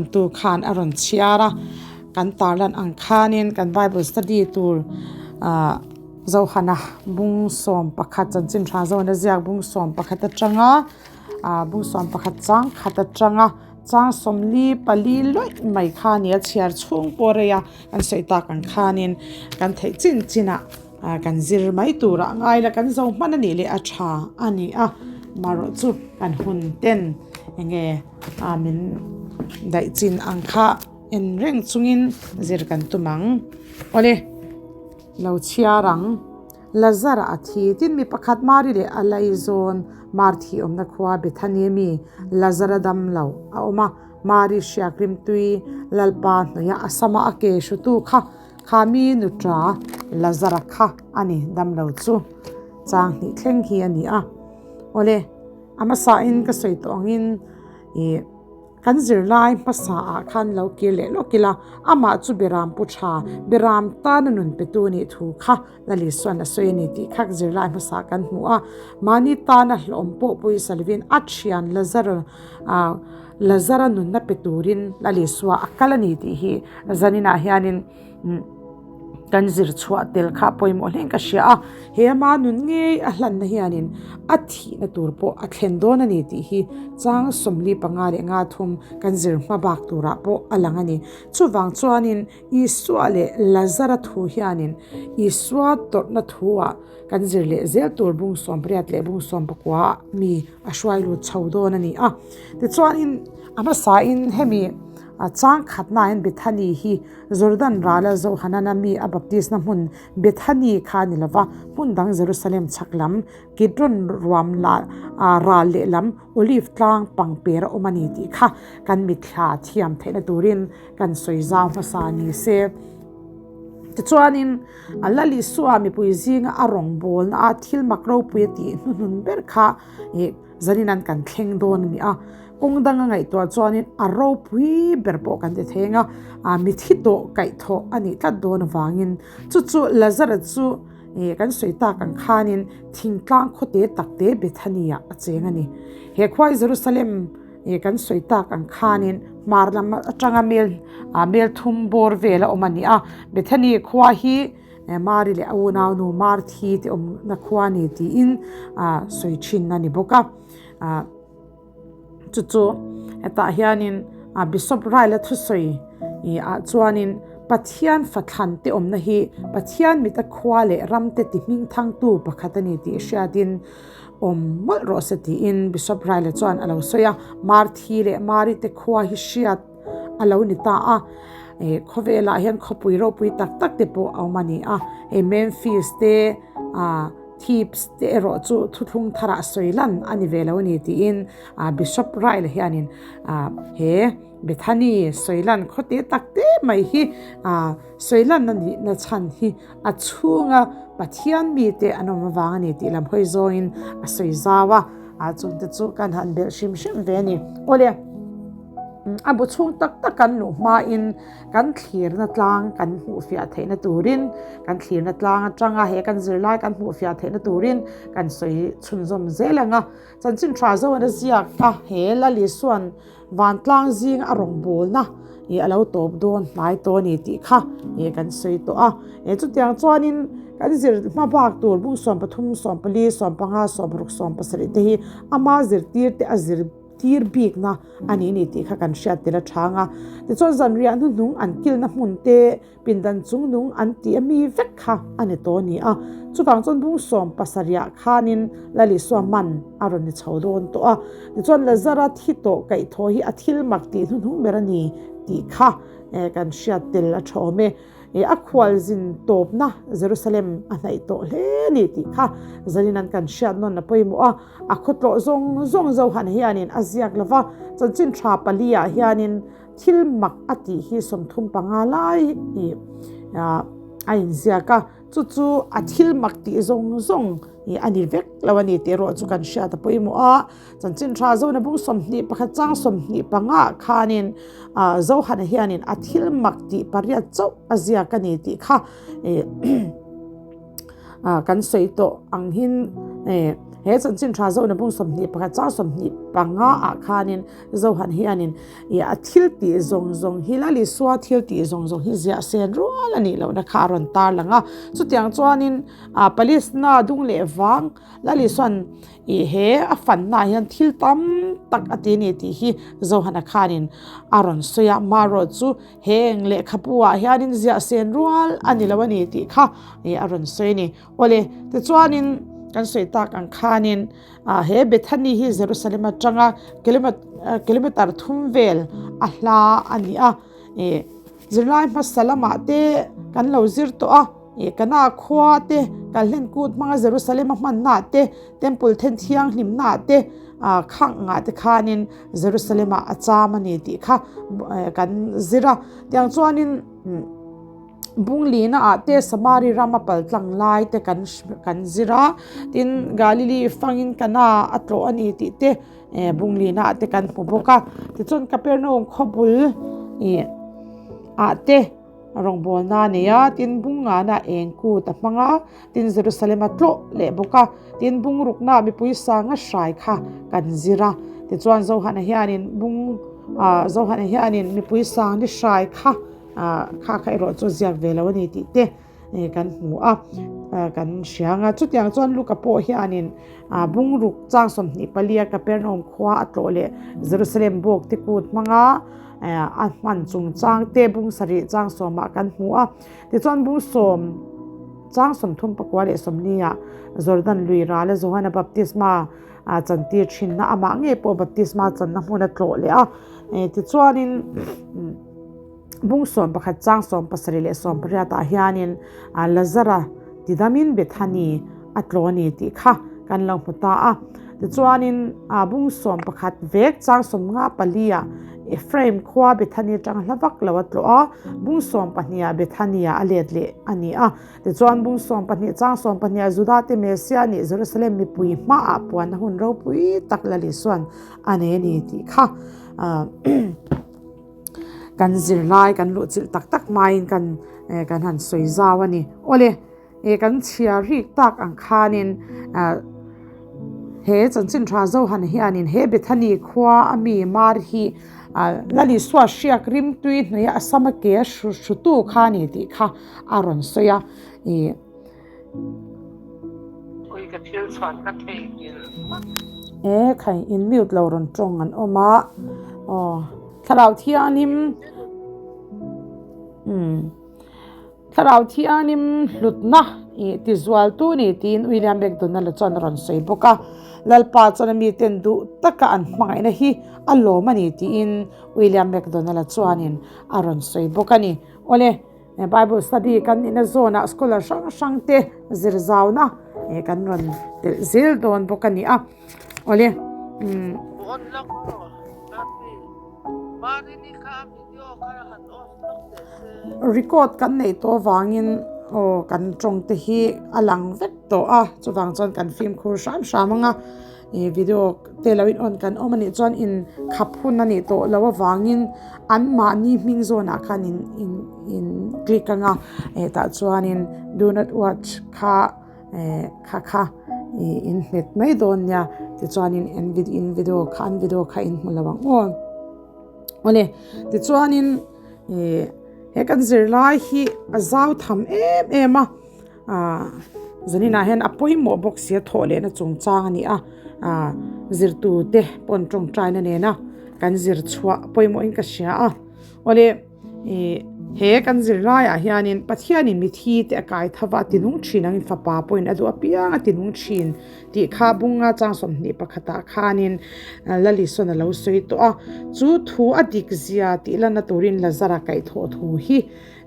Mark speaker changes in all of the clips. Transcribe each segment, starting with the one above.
Speaker 1: Tu khan a rawn chhiar a, kan tarlan ang khanin kan Bible study tur ah Zohana bung 11 chanchin tha Zohana ziak bung 11 atanga ah bung 11 chang khat atanga chang 44 lawih mai kha a ni a chhiar chhung pawh rei a kan sawi tak ang khanin kan theih chin chin ah ah kan zir mai turah ngai la kan zo hman a nih leh a tha a ni a marawh chu kan hun ten eng nge ah min daih chin ang kha en reng chungin zir kan tum ang awle lo chhiar ang Lazara a thi tin mi pakhat Mari leh a laizawn Marthi awmna khua Bethany mi Lazara dam lo a awm a Mari hriak rimtui Lalpa hnuaia a sama a ke hrutu kha Kha mi nuṭa Lazara kha a ni dam lo chu chang hnih thleng hi a ni a. Awle, a hmasain ka sawi tawh angin ih kan zirlai hmasa ah khan lo kir leh lawk ila, amah chu Beram pu tha, Beram tana nun petu a nih thu kha Lalisuan a sawi a ni tih kha zirlai hmasa kan hmu a. Mahni tana hlawm pawh pawisa lovin a thian Lazara ah Lazara nunna pe turin Lalisua a kal a ni tih hi Zaninah hianin kan zir chhuah tel kha pawimawh hle in ka hria a, he ama nun ngei a hlanna hianin a thihna tur pawh a thlen dawn a ni tih hi chang 45 kan zir hma bak turah pawh a lang a ni. Chuvang chuanin Isua leh Lazara thu hianin Isua tawrhna thuah kan zir leh zel tur bung 80 leh bung 19 mi a hruai lut chho dawn a ni a. Tichuanin a hmasain hemi a chang khatnain Bethany hi Jordan rala Johanana mi a baptisna hmun Bethany kha a ni lova, hmun dang Jerusalem chhak lam Kidron ruam la ral lehlam Olive tlang pangper a awm a ni tih kha kan mitthla thiam theihna turin kan sawi zau hmasa ni se. Tichuanin a Lal Isua mipui zinga a rawngbawlna a thil mak ropui a tih hnuhnun ber kha ih zanin an kan thleng dawn a ni a. Kawng danga ngaihtuah chuanin a ropui ber pawh kan ti thei ang a, mithi tawh kaihthawh a nih tlat dawn avangin chu chu Lazara chu ih kan sawi tak ang khanin thingtlang khawte takte Bethany ah a cheng a ni. He khua hi Jerusalem ih kan sawi tak ang khanin hmar lam atanga mel ah mel thum bawr vel a awm a ni a, Bethany khua hi Mari leh a unaunu Marthi te awmna khua a ni tiin ah sawi thin a ni bawk a. Ah chu chu hetah hianin ah Bishop Raila thusawi ih ah chuanin Pathian fathlan te awmna hi Pathian mita khua leh ram te ti hming thangtu pakhat a ni tih hriatin awm mawlh rawh se tiin Bishop Raila chuan a lo sawi a, Marthi leh Mari te khua hi hriat a lo ni ta a, ih khawvelah hian khawpui ropui tak tak te pawh a awm a ni a, hei Memphis te ah. Thebes te erawh chu thuthlung tharah sawi lan a ni ve lo a ni tiin Bishop Ryle hianin he Bethany sawi lan khawte tak te mai hi sawi lan a nihna chhan hi a chhunga Pathian mite an awm avang a ni tih lam hawi zawngin a sawi zau a, chungte chu kan han belh hrim hrim ve a ni. Awle, a bu chhung tak tak kan luh hmain Kan thlirna tlang kan hmuhfiah theihna turin, kan thlirna tlang atanga he kan zirlai kan hmuhfiah theihna turin kan sawi chhunzawm zel ang a. Chanchin tha zo an a ziak a, he Lalisuan vantlang zinga a rawngbawlna ih a lo tawp dawn hnai tawh a ni tih kha ih kan sawi tawh a. He chutiang chuanin kan zir hma bak tur bung 13, 14, 15, 16, 17 te hi ama zirtir te a zir tir bikna a ni ni tih kha kan hriat tel a chang a. Tichuan zanriah hnuhnung an kilna hmun te pindan chungnung an tih a mi vek kha a ni tawh a ni a. Chuvang chuan bung 17 khanin Lalisua man a rawn ni chho dawn tawh a. Tichuan Lazara thi tawh kaihthawh hi a thil mak tih hnuhnung ber a ni tih kha kan hriat tel a tha awm e. Ih a khualzin tawpna Jerusalem a hnaih tawh hle a ni tih kha zanin an kan hriat nawn a pawimawh a, a khawtlawh zawng zawng Johan hianin a ziak lo va, chanchin tha pali ah hianin thil mak a tih hi 35 lai ih a inziak a, chu chu a thil mak tih zawng zawng ih a ni vek lo a ni tih erawh chu kan hriat a pawimawh a. Chanchin tha Zona bung 21 chang 25 khanin Zohana hianin a thil mak tih pariat chauh a ziak a ni tih kha kan sawi tawh ang hin. He chanchin tha Zohna bung 21 chang 25 ah khanin Zohan hianin ih a thil tih zawng zawng hi Lal Isua thil tih zawng zawng hi ziah sen rual a nih lohna kha a rawn tar lang a. Chutiang chuanin ah Palestina dung leh vang Lal Isuan ih he a fanna ah hian thil tam tak a ti a ni tih hi Zohana khanin a rawn sawi a. Marawh chu heng lehkhabu ah hianin ziah sen rual a ni lo a ni tih kha ih a rawn sawi a ni. Awle, tichuanin kan sawi tak ang khanin ah he Bethany hi Jerusalem atanga kilometer thum vel a hla a ni a, ih zirlai hmasa lamah te kan lo zir tawh a, ih Kana khua te Kalhlen kut hmanga Jerusalem a hmanna ah te Temple then thianghlimna ah te ah khang ngah te khanin Jerusalem ah a cham a ni tih kha kan zir a, tiang chuanin. Bunglina ah te Samari rama pal tlang lai te kan kan zir a, tin Galili fangin Kana a tlawh a ni tih te Bunglina ah te kan hmu bawk a. Tichuan Kapernaum khawbul ih ah te rawngbawlna a nei a, tin Bungngana eng kut a hmang a, tin Jerusalem a tlawh leh bawk a, tin Bungrukna mipui sanga hrai kha kan zir a. Tichuan Zohana hianin Bung ah Zohana hianin mipui sang ni hrai kha Kha kha erawh chu ziak ve lo a ni tih te kan hmu a, kan hria ang a. Chutiang chuan Luka pawh hianin bungruk chang 24 a Kapernaum khua a tlawh leh Jerusalem bawk te kut hmanga a hman chungchang te bung sarih chang sawmah kan hmu a. Tichuan bung sawm chang 39 leh 40 ah Jordan lui rala Johana baptisma chantir thinna amah ngei pawh baptisma channa hmun a tlawh leh a. Tichuanin. Bung 11 chang 17 leh 18 ah hianin Lazara tidamin Bethany a tlaw a ni tih kha kan lo hmu ta a. Tichuanin bung 11 vek chang 54 ah Ephraim khua Bethany atang hla vak lo a tlawh a, bung 12 ah Bethany ah a let leh a ni a. Tichuan bung 12 chang 12 ah Juda te Messiah nih Jerusalem mipui hmaah puanna hun ropui tak Lal Isuan a nei a ni tih kha Kan zirlai kan luhchilh tak tak hmain kan kan han sawi zau a ni. Awle, kan chhiar rik tak ang khanin he chanchin tha Zohan hianin he Bethany khua a mi mar hi Lal Isua hriak rimtui hnuaia a sama ke a hrutu kha a ni tih kha a rawn sawi a.
Speaker 2: Ui ka thil chhuan ka theihnghilh hmak.
Speaker 1: E khai in mute lo rawn tawng an awm a aw thlarau thianghlim umm thlarau thianghlim hlutna ih tizual tu ni tiin William McDonald chuan a rawn sawi bawk a Lalpa chuan a miten duh taka an hmangaihna hi a lawm a ni tiin William McDonald chuanin a rawn sawi bawk a ni awle. Bible study kan nihna zawnah scholar hrang hrang te zir zauna kan rawn telh zel dawn bawk a ni a. Awle umm.
Speaker 2: On lawk aw Murphy. Marini kha a video kha han off lawk teh se.
Speaker 1: Record kan neih tawh avangin aw kan tawng te hi a lang vek tawh a, chuvang chuan kan fimkhur hram hram ang a. Ih video te lo in on kan awm a nih chuan in khap hun a nih tawh loh avangin an mahni hming zawnah khan in in in click ang a eh tah chuanin do not watch kha eh kha kha ih in hmet mai dawn nia tichuanin an in video kha an video kha in hmu lo ang aw awle tichuanin ih he kan zirlai hi a zau tham em em a. Aaa zaninah hian a pawimawh bawk sia thawh lehna chungchang a ni a aaa zirtute pawn tawngtaina nena kan zir chhuah pawimawhin ka hria a awle ih he kan zir laiah hianin Pathianin mithi te a kai tho va a ti nung thin angin fapa pawhin a duh apiang a ti nung thin tih kha bunga chang 21 ah khanin Lalisona lo sawi tawh a chu thu a dik zia tih lanna turin Lazara kaihthawh thu hi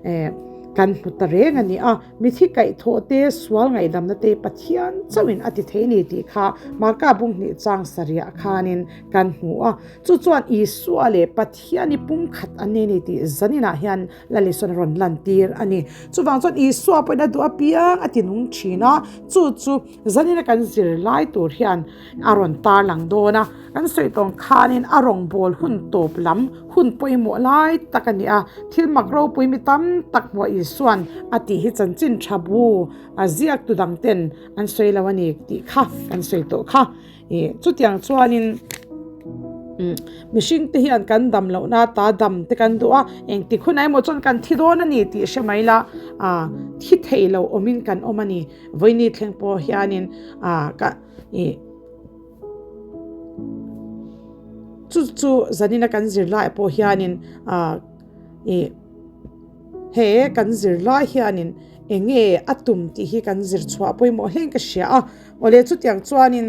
Speaker 1: Eh, kan hmu ta reng a ni a, mithi kaihthawh te, sual ngaihdamna te Pathian chauhin a ti thei ni tih kha Marka bung hnih chang sarih ah khanin kan hmu a. Chu chuan Isua leh Pathian i pumkhat an nei ni tih zaninah hian Lalisona rawn lantir a ni. Chuvang chuan Isua pawhin a duh apiang a ti nung thin a, chu chu zanina kan zir lai tur hian a rawn tarlang dawn a. Kan sawi tawng khanin a rawngbâwl hun tawp lam hun pawimawh lai tak a ni a, thil mak ropui mi tam tak hmuah Isua'n a tih hi chanchin tha bu a ziaktu dangten an sawi lo a ni tih kha kan sawi tawh kha. Ih chutiang chuanin mihring te hian kan dam lohna ta dam te kan duh a, engtik hunah emaw chuan kan thi dawn a ni tih hre mai la, ah thi thei lo awmin kan awm a ni. Vawiini thleng pawh hianin ah ka ih. Chu chu zanina kan zirlai pawh hianin ah ih he kan zirlai hianin eng nge a tum tih hi kan zir chhuah pawimawh hleng ka hria a awle chutiang chuanin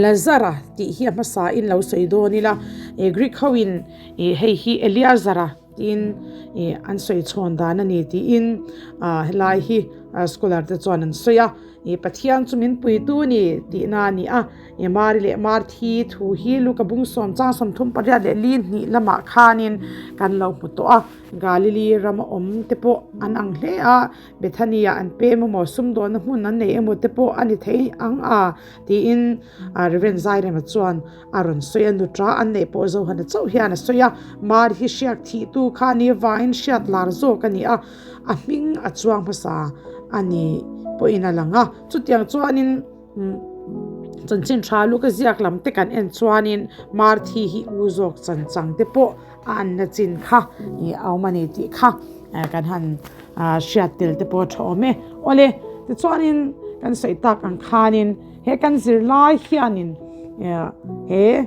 Speaker 1: Lazara tih hi a hmasa in lo sawi dawn ila ih Greek ho in ih hei hi Eleazara tiin ih an sawi chhawn dan a ni tiin ah helai hi scholar te chuan an sawi a. I Pathian chu min puitu ni tihna a ni a, i Mari leh Marthi thu hi Luka bung sawm chang 38 leh li hnih lamah khanin kan lo hmu tawh a. Galili rama awm te pawh an ang hle a, Bethany-ah an pem emaw, sumdawnna hmun an nei emaw te pawh a ni thei ang a tiin Rev. Zairema chuan a rawn sawi a, nutra an neih pawh Zohana chauh hian a sawi a, Mari hi hriak thihtu kha ni vangin hriat lar zawk a ni a. A hming a chuang hmasa a ni pawhin a lang a, chutiang chuanin chanchin tha luka ziak lam te kan en chuanin Marthi hi u zawk chan chang te pawh a anna chin kha ih a awm a ni tih kha kan han hriat tel te pawh a tha awm e. Awle, tichuanin kan sawi tak ang khanin he kan zirlai hianin he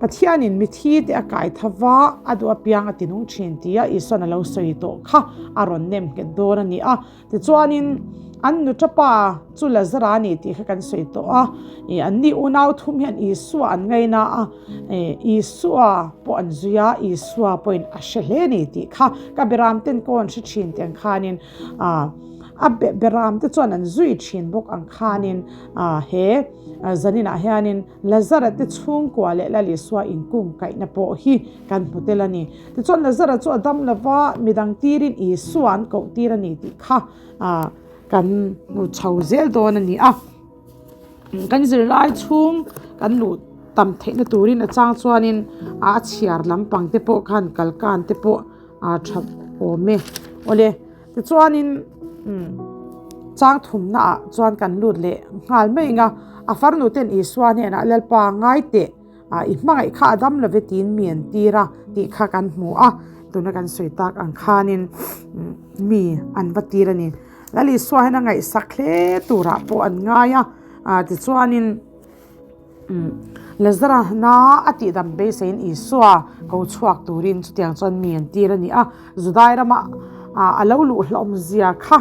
Speaker 1: Pathianin mithi te a kai tha va, a duh apiang a tinung thin tia Isua'n a lo sawi tawh kha a rawn nem nghet dawn a ni a. Tichuanin, an nu tapa chu Lazara a ni tih kha kan sawi tawh a. Ih, anni unau thum hian Isua an ngaina a, ih, Isua pawh an zui a, Isua pawhin a hre hle a ni tih kha ka beram ten kaw an hre thin tih ang khanin, ah, a beram te chuan an zui thin bawk ang khanin, ah, he zaninah hianin, Lazara te chhungkua leh Lal Isua inkung kaihna pawh hi kan hmu tel a ni. Tichuan Lazara chu a dam lova midang tirin Isua an koh tir a ni tih kha kan hmu chho zel dawn a ni a. Kan zirlai chhung kan luh tam theihna turin a chang chuanin a chhiar lampang te pawh khan kalkan te pawh a tha awm e. Awle tichuanin chang thumna ah chuan kan lut leh nghal mai ang a, a farnu ten Isua hnenah Lalpa ngai teh ah i hmangaih kha a dam love tiin mi an tir a tih kha kan hmu a, tuna kan sawi tak ang khanin mi an va tir a ni. Lal Isua hian a ngaihsak hle turah pawh an ngai a, ah tichuanin. Lazara hna a tihdam beiseiin Isua ko chhuak turin chutiang chuan mi an tir a ni a, Judai rama a lo luh hlawmzia kha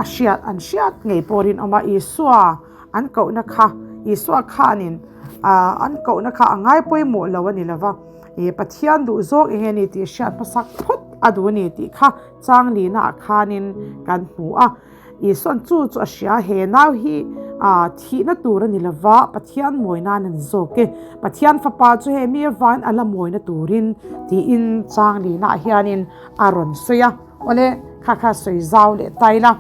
Speaker 1: a hriat an hriat ngei pawh rinawm a, Isua an kohna kha Isua khanin an kohna kha a ngai pawimawh lo a ni lova, Pathian duh zawk eng nge ni tih hriat hmasak phawt a duh a ni tih kha Changlina ah khanin kan hmu a. Isua'n chu chu a hria, he nau hi thihna tur a ni lova, Pathian mawi nan a ni zawk e. Pathian fapa chu he mi avain a la mawina turin tiin Changlina ah hianin a rawn sawi a. Awle, kha kha sawi zau leh ta ila.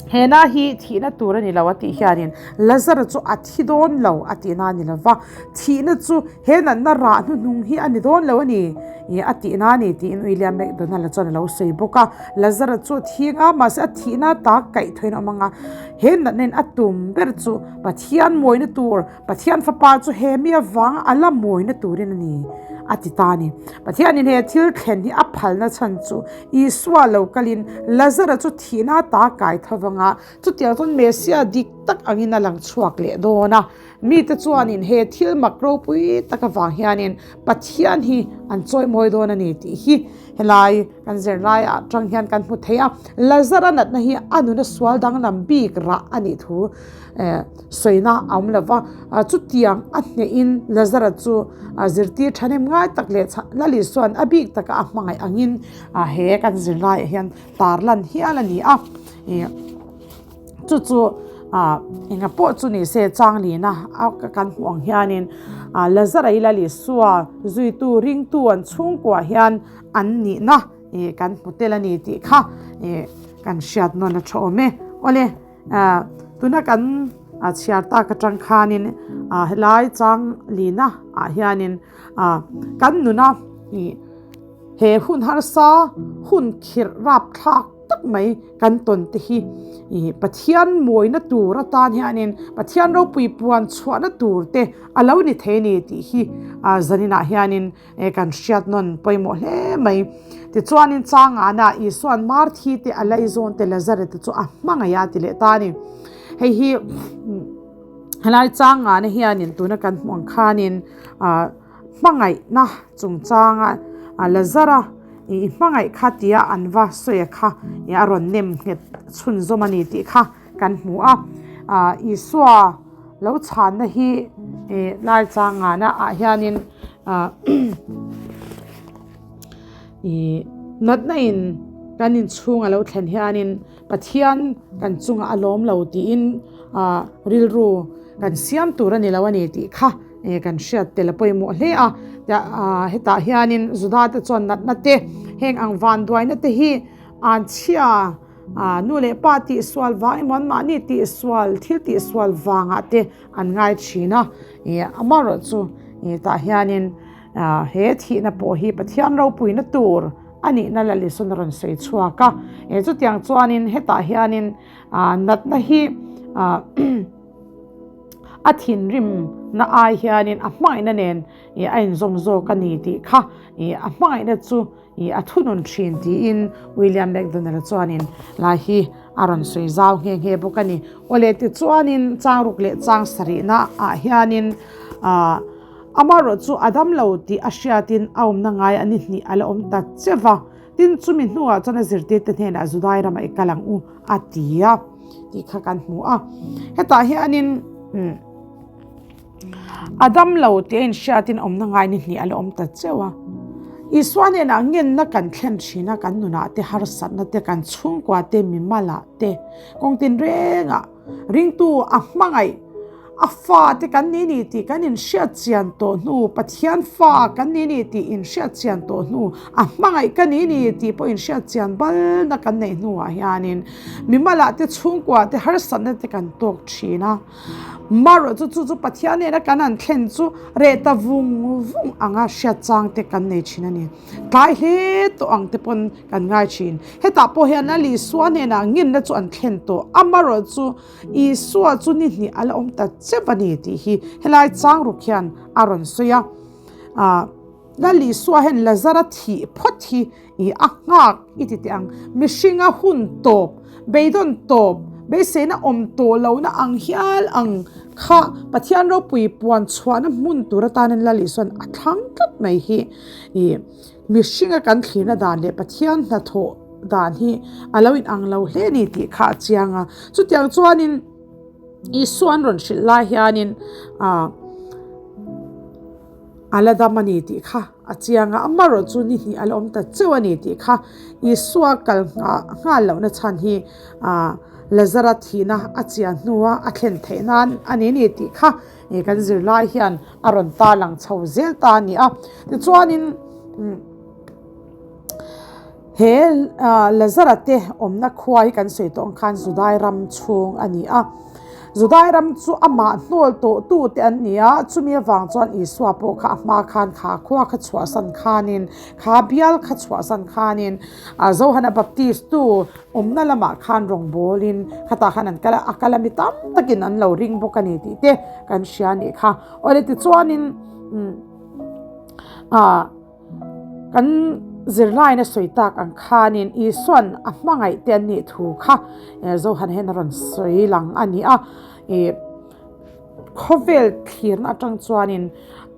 Speaker 1: He na hi thihna tur a ni lo a tih hianin Lazara chu a thi dawn lo a tihna a ni lova, thihna chu he natna rah hnuhnung hi a ni dawn lo a ni ih a tihna a ni tiin William McDonald-a chuan a lo sawi bawk a. Lazara chu a thi anga mahse a thihna tak kaih thuin a awm anga he natna in a tum ber chu Pathian mawina tur Pathian fapa chu he mi avanga a la mawina turin a ni a ti ta a ni. Pathianin he thil thlen hi a phalna chhan chu Isua lo kalin Lazara chu thihna ta kai tho vanga chutiang chuan Messiah dik tak angin a lang chhuak leh dawn a. Mite chuanin he thil mak ropui tak avang hianin Pathian hi an chawimawi dawn a ni tih hi helai kan zirlai ah tang hian kan hmu thei a. Lazara natna hi a nuna sual danglam bik rah a nih thu sawina a awm lo va, chutiang a hnehin Lazara chu zirtir thahnem ngai tak leh Lal Isua'n a bik taka a hmangaih angin he kan zirlaiah hian tarlan hial a ni a. Chu chu enga pawh chu ni se Changlina kan hmuh ang hianin Lazara hi Lal Isua zuitu ringtu an chhungkuah hian an nihna kan hmu tel a ni tih kha kan hriat nawn a tha awm e. Awle. Tuna kan chhiar tak atang khanin helai chang lina ah hianin kan nuna ih he hun harsa hun khirh rapthlak tak mai kan tawn te hi ih Pathian mawina tur atan hianin Pathian ropui puan chhuahna tur te a lo ni thei a ni tih hi zaninah hianin E kan hriat nawn pawimawh hle mai. Tichuanin changana Isua'n Marthi te a laizawn te Lazareth te chu a hmangaih a ti leh ta a ni. Hei hi helai changana hianin tuna kan hmuh ang khanin ah hmangaihna chungchanga Lazara i hmangaih kha tia an va sawi a kha a rawn nem nghet chhunzawm a ni tih kha kan hmu a. Ah Isua Lo chhanna hi eh lai changana ah hianin ah ih natna in kan inchhung a lo thlen hianin Pathian kan chungah a lawm lo tiin ah rilru kan siam tur a ni lo a ni tih kha eh kan hriat tel a pawimawh hle a ah hetah hianin Juda te chuan natna te heng ang vanduaina te hi an chhia. Aa nu leh pa tihsual vang emaw anmahni tihsual thil tihsual vangah te an ngai thin a, ih amaherawh chu ih tah hianin ah he thihna pawh hi Pathian ropuina tur a nihna la Lisuan a rawn sawi chhuak a, ih chutiang chuanin hetah hianin ah natna hi ah a thinrim na ai hianin a hmangaihna nen ih a inzawm zawk a ni tih kha ih a hmangaihna chu. Ih a thunun thin tiin William McDonald chuanin lai hi a rawn sawi zau nghe nghe bawk a ni. Awle tichuanin changruk leh chang sarihna ah hianin ah amaherawh chu a dam lo tih a hriatin a awmna ngai a ni hnih a la awm ta che va. Tin chumi hnuah chuan a zirtirte hnenah Judai ramah i kal ang u a ti a tih kha kan hmu a. Hetah hianin umm A dam lo tih a inhriatin awmna ngai ni hnih a la awm ta cheu a. Isua hnenah ngenna kan thlen thin a, kan nunah te harsatna te, kan chhungkua te, mimalah te, kawng tinrengah ringtu a hmangaih a fa te kan ni ni tih kan inhriat chian tawh hnu, Pathian fa kan ni ni tih inhriat chian tawh hnu, a hmangaih ka ni ni tih pawh inhriat chian balna kan neih hnuah hianin mimalah te chhungkua te harsatna te kan tawk thin a. Marawh chu chu chu Pathian nena kan han thlen chu reh ta vung vung anga hriat chang te kan nei thin a ni. Tlai hle tawh ang te pawn kan ngai thin. Hetah pawh hian Lal Isua hnenah ngenna chu an thlen tawh a, marawh chu Isua chu ni hnih a la awm ta chep a ni tih hi helai chang ruk hian a rawn sawi a. Aah Lal Isua hian Lazara thih phawt hi I a nghak i ti teh ang. Mihringa hun tawp, beidawn tawp, beiseina awm tawh lohna ang hial ang kha Pathian ropui puan chhuahna hmun tur atanin Lal Isuan a thlang tlat mai hi. I mihringa kan thlirna dan leh Pathian hnathawh dan hi a lo inang lo hle ni tih kha a chiang a. Chutiang chuanin Isuan rawn hrilh lai hianin ah. A la dam a ni tih kha a chiang a, amaherawh chu ni hnih a la awm ta cheu a ni tih kha Isua kal nghal lohna chhan hi Lazara thihna a chian hnua a thlen theih nan a ni ni tih kha kan zirlai hian a rawn tarlang chho zel ta a ni a. Tichuanin he Lazara te awmna khua hi kan sawi tawh ang khan Judai ram chhung a ni a. Judai ram chu amah hnawl tawh tu te an ni a, chumi avang chuan Isua pawh kha a hma khan kha khua kha chhuahsan khanin, kha bial kha chhuahsan khanin Johana Baptist tu awmna lamah khan rawngbawlin khatah khan an kal a, a kal a mi tam takin an lo ring bawk a ni tih te kan hria a nih kha. Awle tichuanin ah. Kan zirlaina sawi tak ang khanin Isua'n a hmangaih te an nih thu kha Johan hian a rawn sawi lang a ni a. Ih khawvel thlirna atang chuanin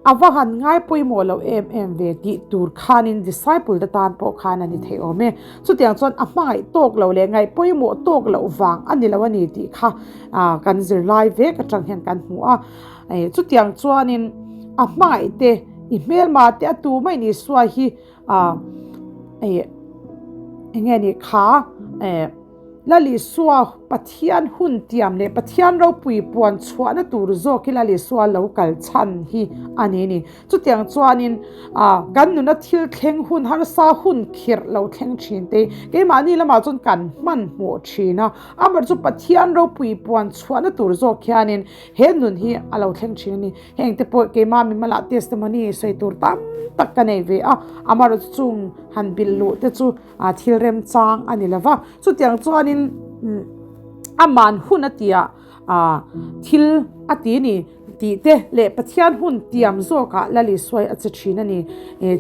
Speaker 1: a va han ngai pawimawh loh em em ve tih tur khanin disciple te tan pawh khan a ni thei awm e. Chutiang chuan a hmangaih tawk loh leh ngaih pawimawh tawk loh vang a ni lo a ni tih kha kan zirlai vek atang hian kan hmu a. Chutiang chuanin a hmangaih te i hmelma te a tu mai ni suai hi ah eng nge ni kha Lalisua. Pathian hun tiam leh Pathian ropui puan chhuahna tur zawk hi Lal Isua lo kal chhan hi a ni ni. Chutiang chuanin kan nuna thil thleng hun harsa hun khirh lo thleng thin te keimahni lamah chuan kan hmanhmawh thin a, amah chu Pathian ropui puan chhuahna tur zawk hianin he nun hi a lo thleng thin a ni. Heng te pawh keimah mimala testimony sawi tur tam tak ka nei ve a, amaherawhchu chung han bilh luh te chu thil remchang a ni lo va. Chutiang chuanin aman hun a tia thil a ti ni tih te leh Pathian hun tiam zawkah Lal Isuai a che thin a ni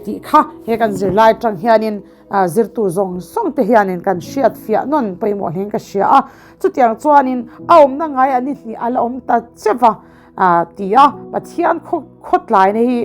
Speaker 1: tih kha he kan zirlai atang hianin zirtu zawng zawng te hianin kan hriat fiah nawn pawimawh hlein ka hria a. Chutiang chuanin a awmna ngai a ni hnih a la awm ta cheuh va ti a, Pathian khawtlaina hi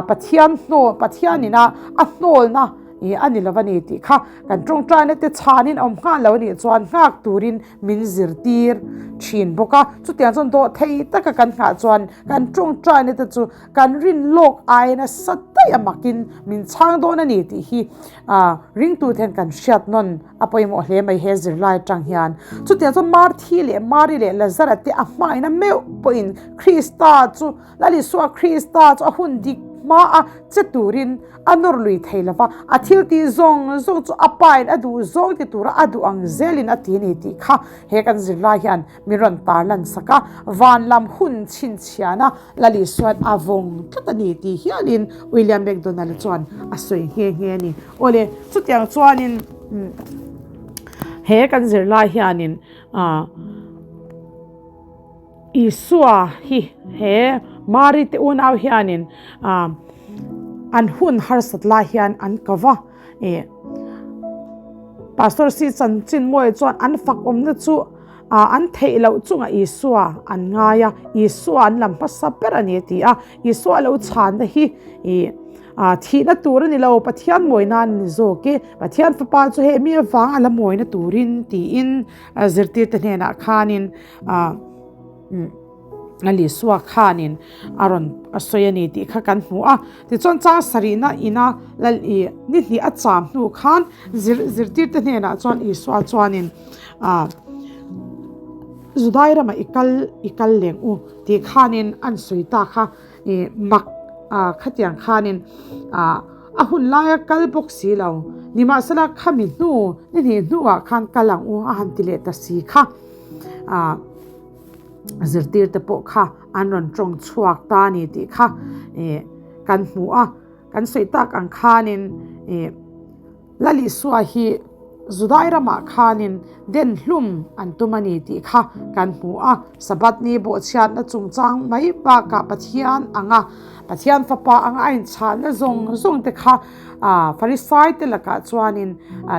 Speaker 1: Pathian hnawl Pathianina a hnawlna a ni lo a ni tih kha kan tawngtaina te chhanin a awm nghal lo a nih chuan nghak turin min zirtir thin bawk a, chutiang chuan dawh thei taka kan nghah chuan kan tawngtaina te chu kan rin lawk ai nasa daih a makin min chhang dawn a ni tih hi ah ringtu ten kan hriat nawn a pawimawh hle mai he zirlai atang hian. Chutiang chuan Marthi leh Mari leh Lazara te a hmaina meuh pawhin Krista chu Lal Isua Krista chu a hun dik hma a che turin a nawr lui thei lo va, a thil tih zawng zawng chu a pain a duh zawng ti tura a duh ang zelin a ti a ni tih kha he kan zirlai hian min rawn tarlan sak a, van lam hun chhinchhiana Lal Isua'n a vawng tlat a ni tih hialin William McDonald chuan a sawi nghe nghe a ni. Awle, chutiang chuanin he kan zirlai hianin ah. Isua hi he Mari te unau hianin an hun harsat lai hian an ko va, ih Pastor si chanchin mawi chuan an fak awmna chu an theih loh chungah Isua an ngai a, Isua an lam hmasa ber a ni a ti a, Isua lo chhanna hi ih thihna tur a ni lo, Pathian mawina a ni zawk e, Pathian fapa chu hei mi avang a la mawina turin tiin zirtirte hnenah khanin ah a Isua khanin a rawn a sawi a ni tih kha kan hmu a. Tichuan chang sarihna ina lal ih ni hnih a cham hnu khan zir zirtirte hnenah chuan Isua chuanin ah Judai ramah i kal i kal leng u tih khanin an sawi ta kha ih mak ah khatiang khanin ah a hun laia kal bawk si lo nimahsela khami hnu ni hnih hnuah khan kal ang u a han ti leh ta si kha. ah zirtir te pawh kha an rawn tawng chhuak ta a ni tih kha ih kan hmu a kan sawi tak ang khanin ih Lal Isua hi Judai ramah khanin den hlum an tum a ni tih kha kan hmu a Sabbath ni bawhchhiatna chungchang mai bakah Pathian anga Pathian fapa anga a inchhahna zawng zawng te kha ah Farisai te lakah chuanin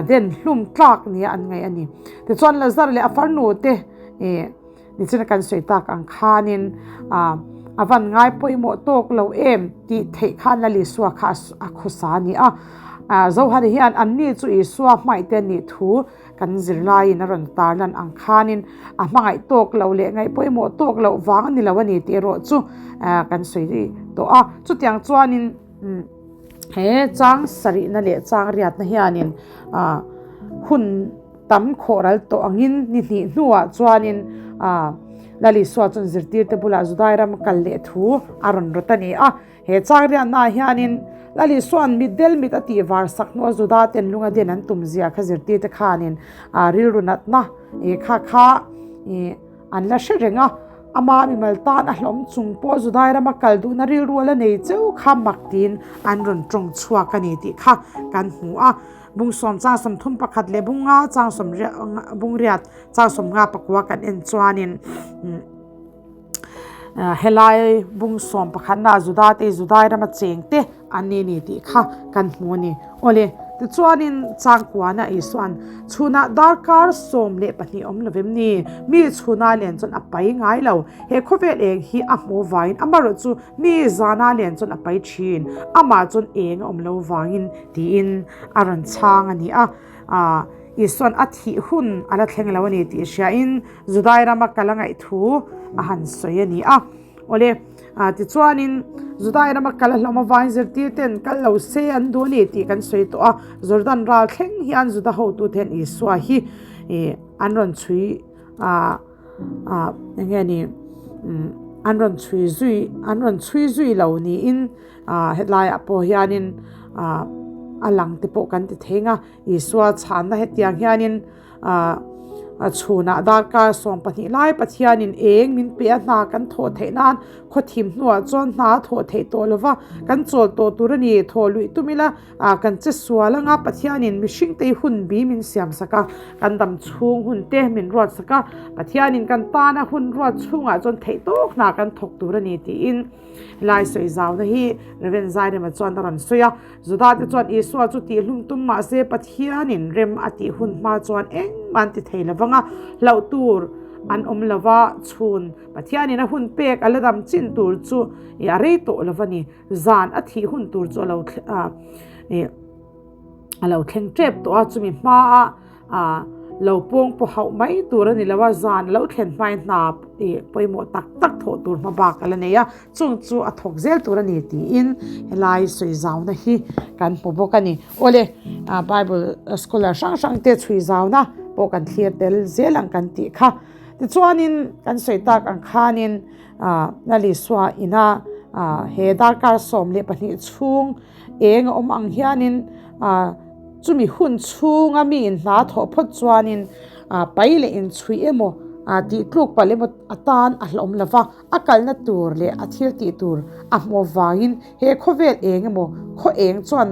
Speaker 1: den hlum tlak nia an ngaih a ni. Tichuan Lazar leh a farnu te ih nichina kan sawi tak ang khanin ah a van ngai pawimawh tawk lo em tih theih khan Lal Isua kha a khawsa a ni a. Ah Zohana hian anni chu Isua hmangaih te nih thu kan zirlaiin a rawn tarlan ang khanin a hmangaih tawk lo leh ngaih pawimawh tawk loh vang a ni lo a ni tih erawh chu ah kan sawi tawh a. Chutiang chuanin umm. He chang sarihna leh chang riatna hianin ah hun tam khawh ral tawh angin ni hnih hnuah chuanin ah Lal Isua chuan zirtirte bulah Judai ram kal leh thu a rawn rawt a ni a. He chang riatnaah hianin Lal Isua'n mitdel mit a tih var sak hnua Juda ten lunga den an tum zia kha zirtirte khanin ah rilru natna ih kha kha ih An la hre reng a, ama mimal tan a hlawm chung pawh Judai rama kal duhna rilru a la nei cheu kha mak tiin an rawn tawng chhuak a ni tih kha kan hmu a. Bung sawm chang 31 leh bung nga chang sawm bung riat chang 50 pakua kan en chuanin helai bung sawm pakhatna Juda te Judai rama cheng te an ni ni tih kha kan hmu a ni. Awle, tichuanin changkuana Isua'n chhunah darkar 12 awm lovem ni? Mi chhuna len chuan a pai ngai lo. He khawvel eng hi a hmu vangin amaherawh chu mi zana len chuan a pai thin. Amah chuan eng a awm lo vangin tiin a rawn chhang a ni a. Aah, Isua'n a thih hun a la thleng lo a ni tih hriain Judai rama kal a ngaih thu a han sawi a ni a. Awle, tichuanin Judai rama kal a hlawm avain zirtirten kal lo se an duh a ni tih kan sawi tawh a. Jordan ral thleng hian Juda hotute hian Isua hi an rawn chhui ah ah eng nge ni umm an rawn chhui zui an rawn chhui zui lo niin ah hetlaiah pawh hianin ah a lang te pawh kan ti thei ang a Isua chhanna hetiang hianin ah a chhunah darkar 12 lai Pathianin eng min pe a hna kan thawh theih nan khawthim hnuah chuan hna a thawh theih tawh lova kan chawl tawh tur a ni thaw luih tum ila ah kan che sual anga Pathianin mihring te hi hun bi min siam sak a kan dam chhung hun te min ruat sak a Pathianin kan tana hun ruat chhungah chuan theih tawk hna kan thawk tur a ni tiin Helai sawi zauna hi Rev. Zairema chuan a rawn sawi a, Juda te chuan Isua chu tihhlum tum mah se Pathianin rem a tih hun hma chuan engmah an ti thei lo vang a, hlauh tur an awm lo va, chhun Pathianin a hun pek a la dam chin tur chu i a rei tawh lo va ni, zan a thih hun tur chu a lo a lo thleng tep tawh a, chumi hmaa a lo pawng pawh hauh mai tur a ni lo a, zan a lo thlen hmain hna ih pawimawh tak tak thawh tur hma bak a la nei a, chung chu a thawk zel tur a ni tiin helai sawi zauna hi kan hmu bawk a ni. Awle Bible scholar hrang hrang te chhui zauna pawh kan thlir tel zel ang kan tih kha. Tichuanin kan sawi tak ang khanin Lalisua ina he darkar 12 chhung Eng a awm ang hianin chumi hun chhunga mi in hla thawh phawt chuanin pai leh inchhuih emaw tih tluk palh emaw atan a hlawm lo va, a kalna tur leh a thil tih tur a hmuh avangin he khawvel eng emaw khaw eng chuan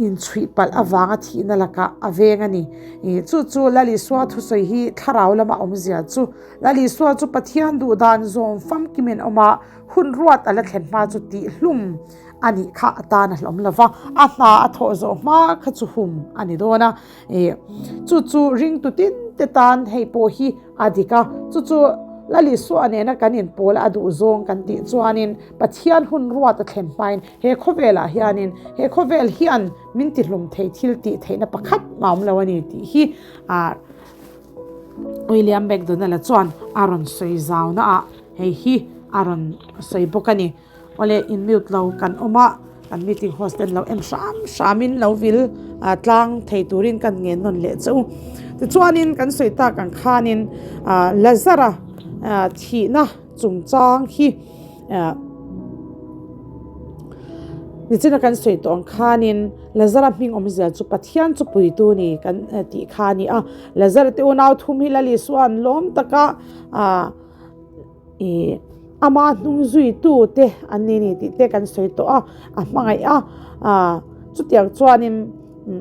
Speaker 1: inchhuih palh avanga thihna lakah a veng a ni. Chu chu Lalisua thusawi hi thlarau lama awmzia chu Lalisua chu Pathian duhdan zawm famkimin awm a, Hun ruat a la thlen hma chu tihhlum a nih kha a tan a hlawm lo va, a hna a thawh zawh hma kha chu hum a ni dawn a. Ih, chu chu ringtu tin te tan hei pawh hi a dik a, chu chu Lalisua nena kan inpawl a duh zawng kan tih chuanin Pathian hun ruat a thlen hmain he khawvelah hianin he khawvel hian min tihlum thei thil tih theihna pakhat mah awm lo a ni tih hi ah William McDonald-a chuan a rawn sawi zauna ah hei hi a rawn sawi bawk a ni. Awle in mute lo kan awm a, kan meeting host ten lo en hram hram in lo vil tlang thei turin kan ngen nawn leh che u. Tichuanin kan sawi tak ang khanin Lazara thihna chungchang hi Nichina kan sawi tawh ang khanin Lazara hming awmzia chu Pathian chu puitu ni kan tih kha a ni a. Lazara te unau thum hi Lal Isua'n lawm taka ih ama hnung zuitu te an ni ni tih te kan sawi tawh a, a hmangaih a, chutiang chuanin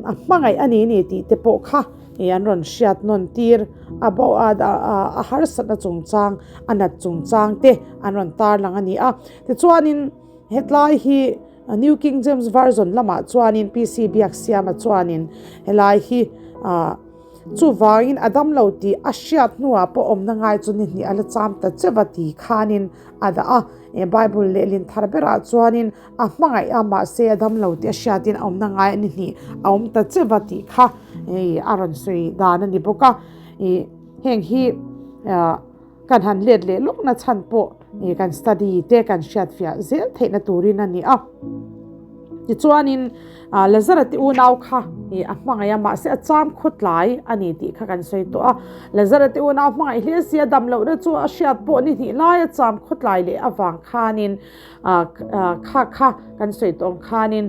Speaker 1: a hmangaih a ni ni tih te pawh kha ih an rawn hriat nawn tir a bo a a harsatna chungchang a nat chungchang te an rawn tarlang a ni a. Tichuanin hetlai hi New King James Version lamah chuanin PC Biaksiama chuanin helai hi ah chuvangin a damlo tih a hriat hnuah pawh awmna ngai chu ni hnih a la cham ta cheva ti khanin a dah a. Bible lehlin thar berah chuanin a hmangaih a mahse a damlo tih a hriatin a awmna ngai a ni hnih a awm ta cheva tih kha a rawn sawi dan a ni bawk a. Heng hi kan han let leh lawk na chhan pawh kan study te kan hriat fiah zel theihna turin a ni a. Tichuanin Lazara te unau kha a hmangaih a mahse a cham khawtlai a ni tih kha kan sawi tawh a. Lazara te unau hmangaih hle si a dam lohna chu a hriat pawh ni hnih lai a cham khawtlai leh avang khanin kha kha kan sawi tawh ang khanin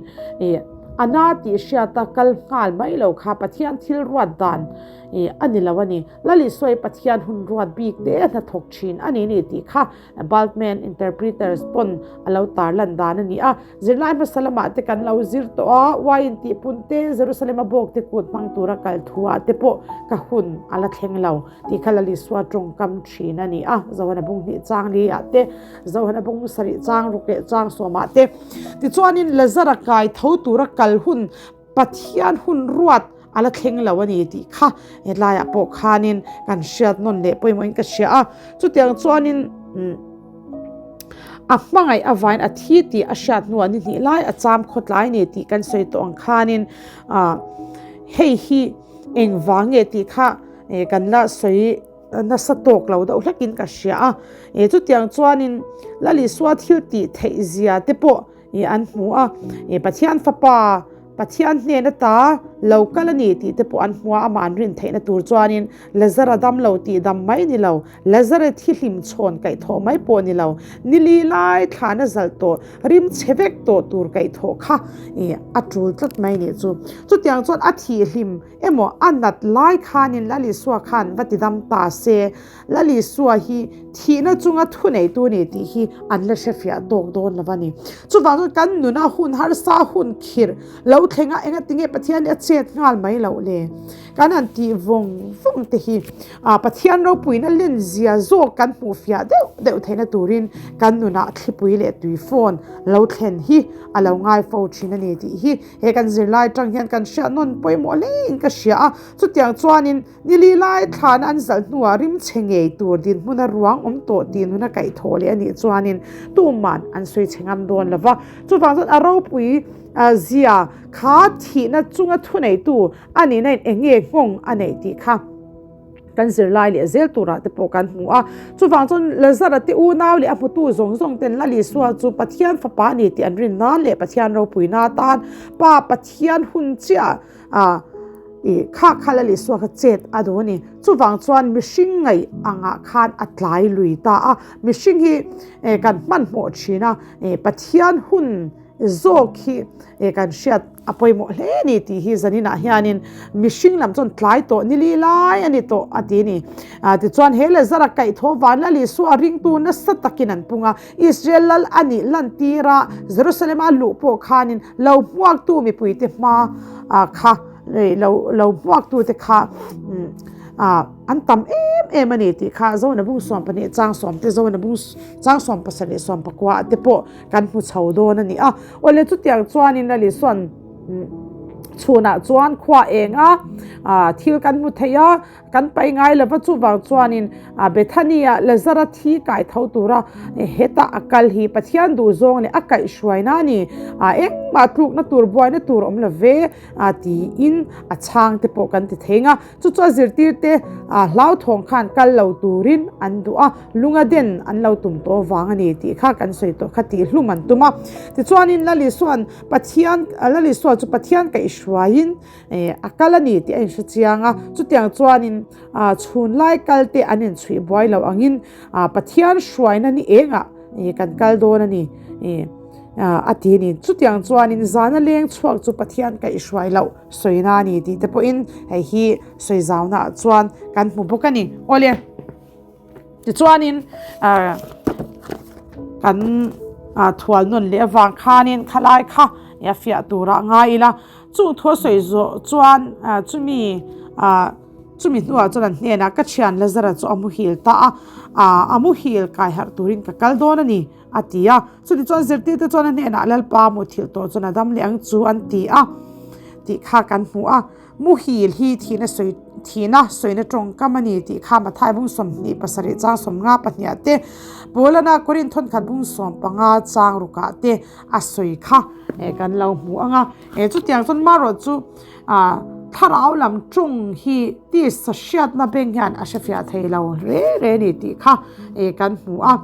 Speaker 1: a na tih hriata kal nghal mai lo kha Pathian thil ruat dan a ni lo a ni. Lalisua Pathian hun ruat bik te hnathawk thin a ni ni tih kha Bultmann Interpreters pawn a lo tarlan dan a ni a. Zirlai hmasa lamah te kan lo zir tawh a, uaiin tih pun te, Jerusalem a bawk te kut hmang tura kal thuah te pawh ka hun a la thleng lo tih kha Lalisua tawngkam thin a ni a. Zohana bung hnih chang li ah te, Zohana bung sarih chang ruk leh chang sawmah te. Tichuanin Lazara kai tho tura kal hun Pathian hun ruat a la thleng lo a ni tih kha hetlaiah pawh khanin kan hriat nawn leh pawimawhin ka hria a. Chutiang chuanin a hmangaih avain a thi tih a hriat hnuah ni hnih lai a cham khawtlai ni tih kan sawi tawh ang khanin hei hi engvang nge tih kha kan la sawi nasa tawk lo deuh hlekin ka hria a. Chutiang chuanin Lalisua thil tih theih zia te pawh Ih an hmu a, ih Pathian fapa, Pathian hnen ata lo kal a ni tih te pawh an hmu a, amah an rin theihna tur chuanin Lazara dam lo tih dam mai ni lo, Lazara thi hlim chhawn kaihthawh mai pawh ni lo, ni li lai thlana zalh tawh, rim chhe vek tawh tur kaihthawh kha a tul tlat mai nih chu. Chutiang chuan a thih hlim emaw a nat lai khanin Lal Isua khan va ti dam ta se, Lal Isua hi thihna chunga thuneitu a ni tih hi an la hrefiah tawk dawn lo a ni. Chuvang chuan kan nuna hun harsa hun khirh lo thlenga engatinge Pathian hi a chet nghal mai loh le? Kan han tih vawng vawng te hi Pathian ropuina len zia zawk kan hmuh fiah deuh deuh theihna turin kan nunah thlipui leh tui phone lo thlen hi a lo ngai fo thin a ni tih hi he kan zirlai atang hian kan hriat nawn pawimawh hlein ka hria a. Chutiang chuanin nili lai thlana an zalh hnuah rim chhe ngei tur dinhmuna ruang awm tawh tih nuna kaihthawh leh a nih chuanin tuman an sawi chhe ngam dawn lo va. Chuvang chuan a ropui zia kha thihna chunga thuneitu A nihna in eng nge nghawng a neih tih kha kan zirlai leh zel turah te pawh kan hmu a. Chuvang chuan Lazara te unau leh a hmutu zawng zawng ten Lal Isua chu Pathian fapa a ni tih an rin nan leh Pathian ropuina atan Pa Pathian hun chiah a ih kha kha Lal Isua kha chet a duh a ni. Chuvang chuan mihring ngaih angah khan a tlai lui ta a. Mihring hi kan hmanhmawh thin a, Pathian hun zawk hi kan hriat a pawimawh hle a ni tih hi zaninah hianin mihring lam chuan tlai tawh ni li lai a ni tawh a ti a ni. Tichuan he Lazara kaihthawh van Lal Isua ringtu nasa takin an pung a, Israel lal a nih lantir a, Jerusalem a luh pawh khanin lo hmuaktu mipuite hma kha lo hmuaktute kha an tam em em a ni tih kha Zona bung 12 chang 7 te Zona bung chang 17 14 te pawh kan hmu chho dawn a ni a. Awle chutiang chuanin Lali sawn chhunah chuan khua eng a thil kan hmu thei a, kan pai ngai lova chuvang chuanin Bethany-ah Lazara thi kai tho tura hetah a kal hi Pathian duh zawng leh a kaihhruaina a ni. Engmah tlukna tur buaina tur awm lo ve tiin a chhang te pawh kan ti thei ang a. Chu chu a zirtirte hlauthawng khan kal lo turin an duh a, lunga den an lo tum tawh vang a ni tih kha kan sawi tawh kha tih hlum an tum a. Tichuanin Lal Isua'n Pathian, Lal Isua chu Pathian kaihhruaiin a kal a ni tih a inhre chiang a. Chutiang chuanin chhunlai kalte an inchhuih buai lo angin Pathian hruaina ni engah kan kal dawn a ni a ti a ni. Chutiang chuanin zana leng chhuak chu Pathian kaihhruai loh sawina a ni tih te pawhin hei hi sawi zauna ah chuan kan hmu bawk a ni. Awle, tichuanin kan thual nawn leh avang khanin khalai kha a fiah turah ngai ila, chung thu a sawi zawh chuan chumi chumi hnuah chuan an hnenah ka thian Lazara chu a muhil ta a, a muhil kai harh turin ka kal dawn a ni. A ti a. Chutichuan zirtirte chuan a hnenah Lalpa muthilh tawh chuan a dam leh ang chu an ti a tih kha kan hmu a. Muhil hi thihna sawi thihna sawina tawngkam a ni tih kha Mathai bung 27 chang 50 pahniah te, Paulana Korinth thawnkhat bung 15 chang rukah te a sawi kha kan lo hmu ang a. Chutiang chuan marawh chu thlarau lam tawng hi tisa hriatna beng hian a hrefiah thei lo re re a ni tih kha kan hmu a.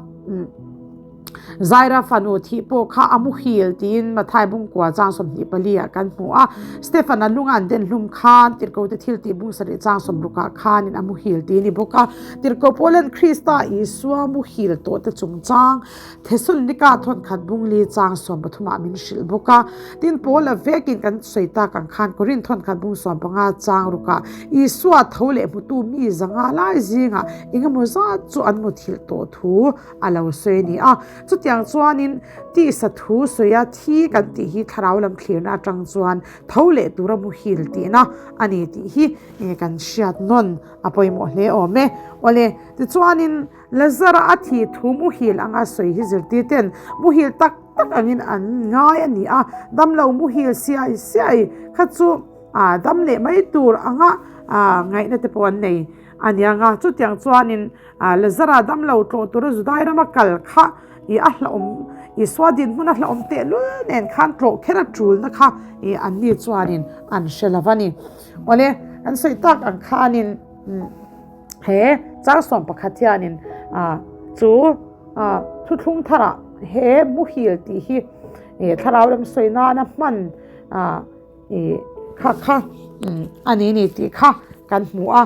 Speaker 1: Zaira fanu thih pawh kha a muhil tiin Mathai bungkua chang 24 ah kan hmu a. Stefan-a lunga an den hlum khan Tirhkote thil tih bung sarih chang 60 ah khanin a muhil tih a ni bawk a. Tirhko Paulan Krista Isua muhil tawhte chungchang Thesalonika thawnkhat bung li chang 13 ah min hrilh bawk a. Tin, Paula vekin kan sawi tak ang khan Korinth thawnkhat bung 15 chang rukah Isua tho leh hmutu mi zanga lai zingah engemaw zat chu an muthilh tawh thu a lo sawi a ni a. Chutiang chuanin tisa thu sawia thi kan tih hi thlarau lam thlirna atang chuan tho leh tura muhil tihna a ni tih hi kan hriat nawn a pawimawh hle awm e. Awle, tichuanin Lazara a thih thu muhil anga sawi hi zirtir ten muhil tak tak angin an ngai a ni a, damlo muhil siai siai kha chu dam leh mai tur anga ngaihna te pawh an nei a niang a. Chutiang chuanin Lazara damlo tlawh tura Judai rama kal kha i a hlauhawm, Isua dinhmun a hlauhawm tehlul nen khan tlawh kher a tulna kha i anni chuanin an hre lo va ni. Awle, kan sawi tak ang khanin he chang 11 hianin chu thuthlung tharah he muhil tih hi thlarau lam sawi nana hman. I Kha kha a ni ni tih kha kan hmu a.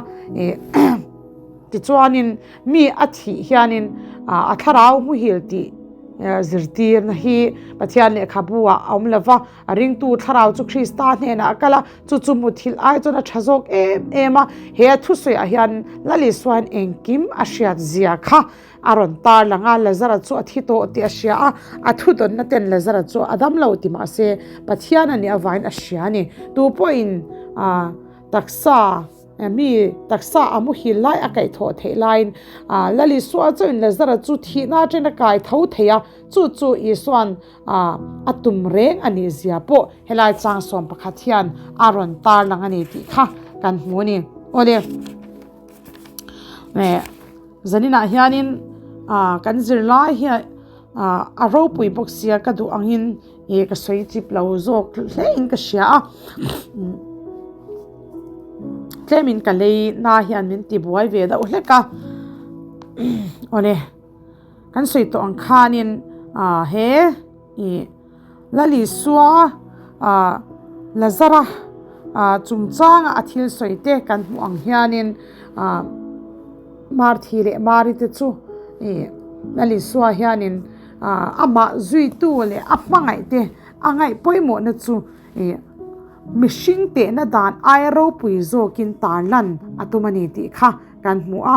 Speaker 1: Tichuanin mi a thih hianin a thlarau muhil tih zirtirna hi Pathian lehkhabu ah a awm lo va, a ringtu thlarau chu Krista hnenah a kal a, chu chu muthilh ai chuan a tha zawk em em a. He a thusawiah hian Lal Isuain engkim a hriat zia kha a rawn tar lang a, Lazara chu a thi tawh tih a hria a, a thudawnna ten Lazara chu a dam lo ti mah se Pathian a nih avangin a hria a ni. Tu pawhin taksa mi taksa a muhil lai a kaihthawh theih laiin Lal Isua chuan Lazara chu thihna atangin a kai tho thei a, chu chu Isua'n a tum reng a nih zia pawh helai chang 11 hian a rawn tar lang a ni tih kha kan hmu a ni. Awle. Zaninah hianin kan zirlai hi a ropui bawk sia ka duh angin ih ka sawi chip lo zawk hle in ka hria a tlemin ka lei na hian min ti buai ve deuh hlek a awle kan sawi tawh ang khanin he ih Lalisua Lazara chungchanga a thil sawi te kan hmuh ang hianin Marthi leh Mari te chu ih Lalisua hianin amah zuitu leh a hmangaih te a ngaih pawimawhna chu ih mihring tehna dan aia ropui zawkin tarlan a tum a ni tih kha kan hmu a.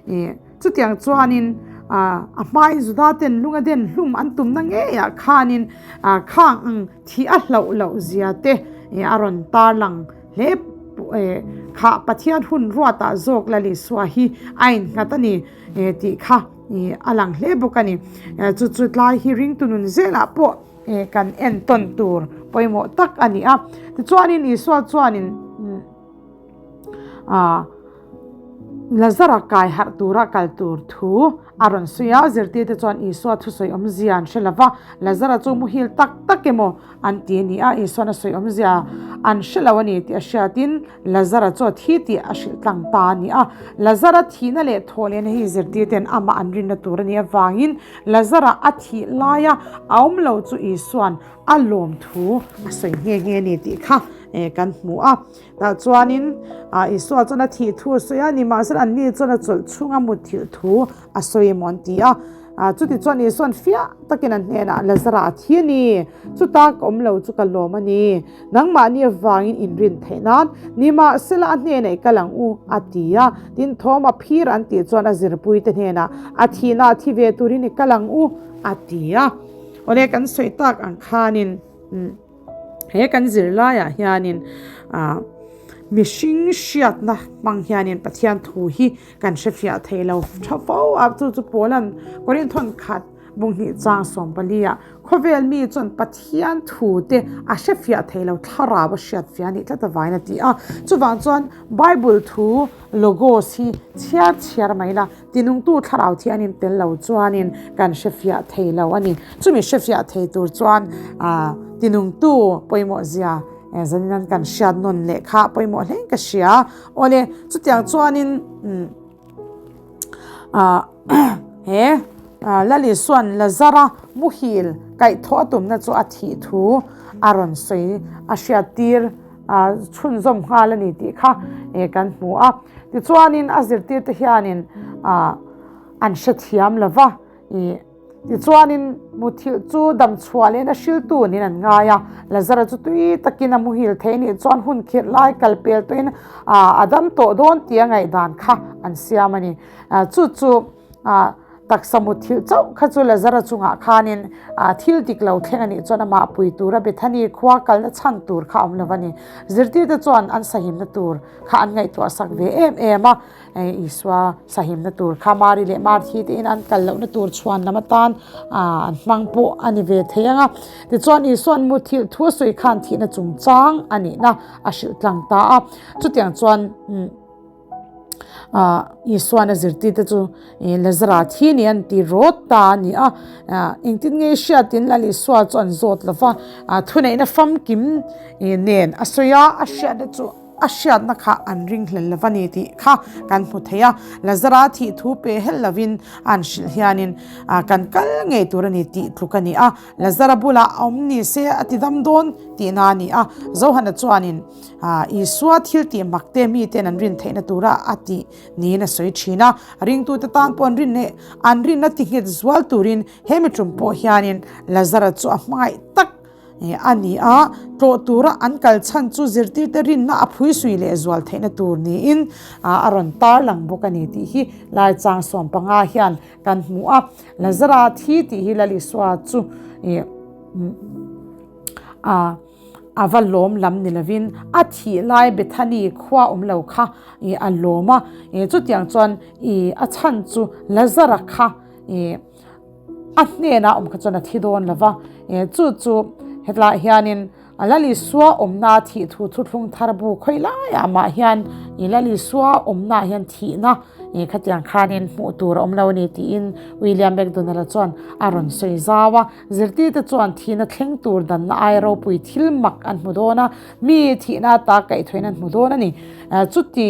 Speaker 1: Ih chutiang chuanin a hmain Juda ten lunga den hlum an tumna ngeiah khanin khang ang thih a hlauh loh zia te a rawn tarlang hle kha Pathian hun ruatah zawk Lal Isua hi a innghat a ni tih kha a lang hle bawk a ni. Chu chu tlai hi ringtu nun zelah pawh kan entawn tur pawimawh tak a ni a. Tichuanin Isua chuanin Lazara kai harh tura kal tur thu a rawn sawi a, zirtirte chuan Isua thusawi awmzia an hre lo va, Lazara chu muhil tak tak emaw an ti a ni a, Isua'n a sawi awmzia an hre lo a ni tih a hriatin Lazara chu a thi tih a hrilh tlang ta a ni a. Lazara thihna leh thawhlehna hi zirtirte'n amah an rinna tur a nih avangin Lazara a thih laia a awm lo chu Isua'n a lawm thu a sawi nghe nghe a ni tih kha kan hmu a. Tah chuanin Isua chuan a thih thu a sawi a, nimahsela anni chuan a chawlh chhunga mutthilh thu a sawi emaw an ti a. Chuti chuan Isua'n fiah takin an hnenah, Lazara a thi a ni, chuta ka awm lo chu ka lawm a ni, nangmahni avangin inrin theih nan, nimahsela a hnenah i kal ang u, a ti a. Tin, Thawma phir an tih chuan a zirpuite hnenah, A thihna a thi ve turin i kal ang u, a ti a. Awle, kan sawi tak ang khanin. He kan zirlaiah hianin ah mihring hriatna hmang hianin Pathian thu hi kan hrefiah thei lo tha fo a, chu chu Paula'n Korinthawn khat bunghnih chang 14 ah khawvel mi chuan Pathian thu te a hrefiah thei lo thlarau a hriatfiah a nih tlat avangin a ti a, chuvang chuan Bible thu logos hi chhiar chhiar mai la. Tinungtu thlarau thianin tel lo chuanin kan hrefiah thei lo a ni. Chumi hrefiah thei tur chuan tinungtu pawimawh zia zanin an kan hriat nawn leh kha pawimawh hle ka hria. Awle, chutiang chuanin he Lal Isua'n Lazara muhil kaihthawh a tumna chu a thih thu a rawn sawi a hriattir. chhunzawm nghal a ni tih kha kan hmu a. Tichuanin a zirtirte hianin an hrethiam lo va, tichuanin muthilh chu damchhuah leh na hriltu niin an ngai a. Lazara chu tui takin a muhil thei nih chuan hun khirh lai kal pel tawhin a dam tawh dawn tia ngaihdan kha an siam a ni. Chu chu Taksa mutthilh chauh kha chu Lazara chungah khanin thil dik lo thleng a nih chuan amah pui tura Bethany khua kalna chhan tur kha a awm lo a ni. Zirtirte chuan an sahimna tur kha an ngaihtuah sak ve em em a, Isua sahimna tur kha Mari leh Marthi te in an kal lohna tur chhuan lam atan an hmang pawh a ni ve thei ang a. Tichuan Isua'n mutthilh thu a sawi khan thihna chungchang a nihna a hrilh tlang ta a. Chutiang chuan. Isuan a zirtirte chu Lazara thi ni an ti rawt ta a ni a, engtin nge hriatin Lal Isua chu an zawt lo va, thuneihna famkim nen a sawi a, a hriatna chu. a hriatna kha an ringhlel lo va ni tih kha kan hmu thei a. Lazara thih thu pe hel lovin an hrilh hianin kan kal ngei tur a ni tih tluk a ni a. Lazara bulah a awm ni se a ti dam dawn tihna a ni a. Johana chuanin Isua thil tih mak te miten an rin theihna tura a tih niin a sawi thin a. Ringtute tan pawh an rin an rinna ti nghet zual turin he mi tum pawh hianin Lazara chu a hmangaih tak a ni a, tlawh tura an kal chhan chu zirtirte rinna a phuisui leh zual theihna tur niin a rawn tarlang bawk a ni tih hi lai chang 15 hian kan hmu a. Lazara thi tih hi Lal Isua chu a a va lawm lam ni lovin a thih lai Bethany khua awm lo kha a lawm a, chutiang chuan a chhan chu Lazara kha A hnenah awm kha chuan a thi dawn lo va, chu chu hetlaiah hianin Lal Isua awmna thih thu thuthlung thar bu khawi laiah mah hian Lal Isua awmnaah hian thihna khatiang khanin hmuh tur a awm lo a ni tiin William McDonald-a chuan a rawn sawi zau a. Zirtirte chuan thihna thleng tur danna aia ropui thil mak an hmu dawn a, mi thihna ata kaihthawhin an hmu dawn a ni. Chuti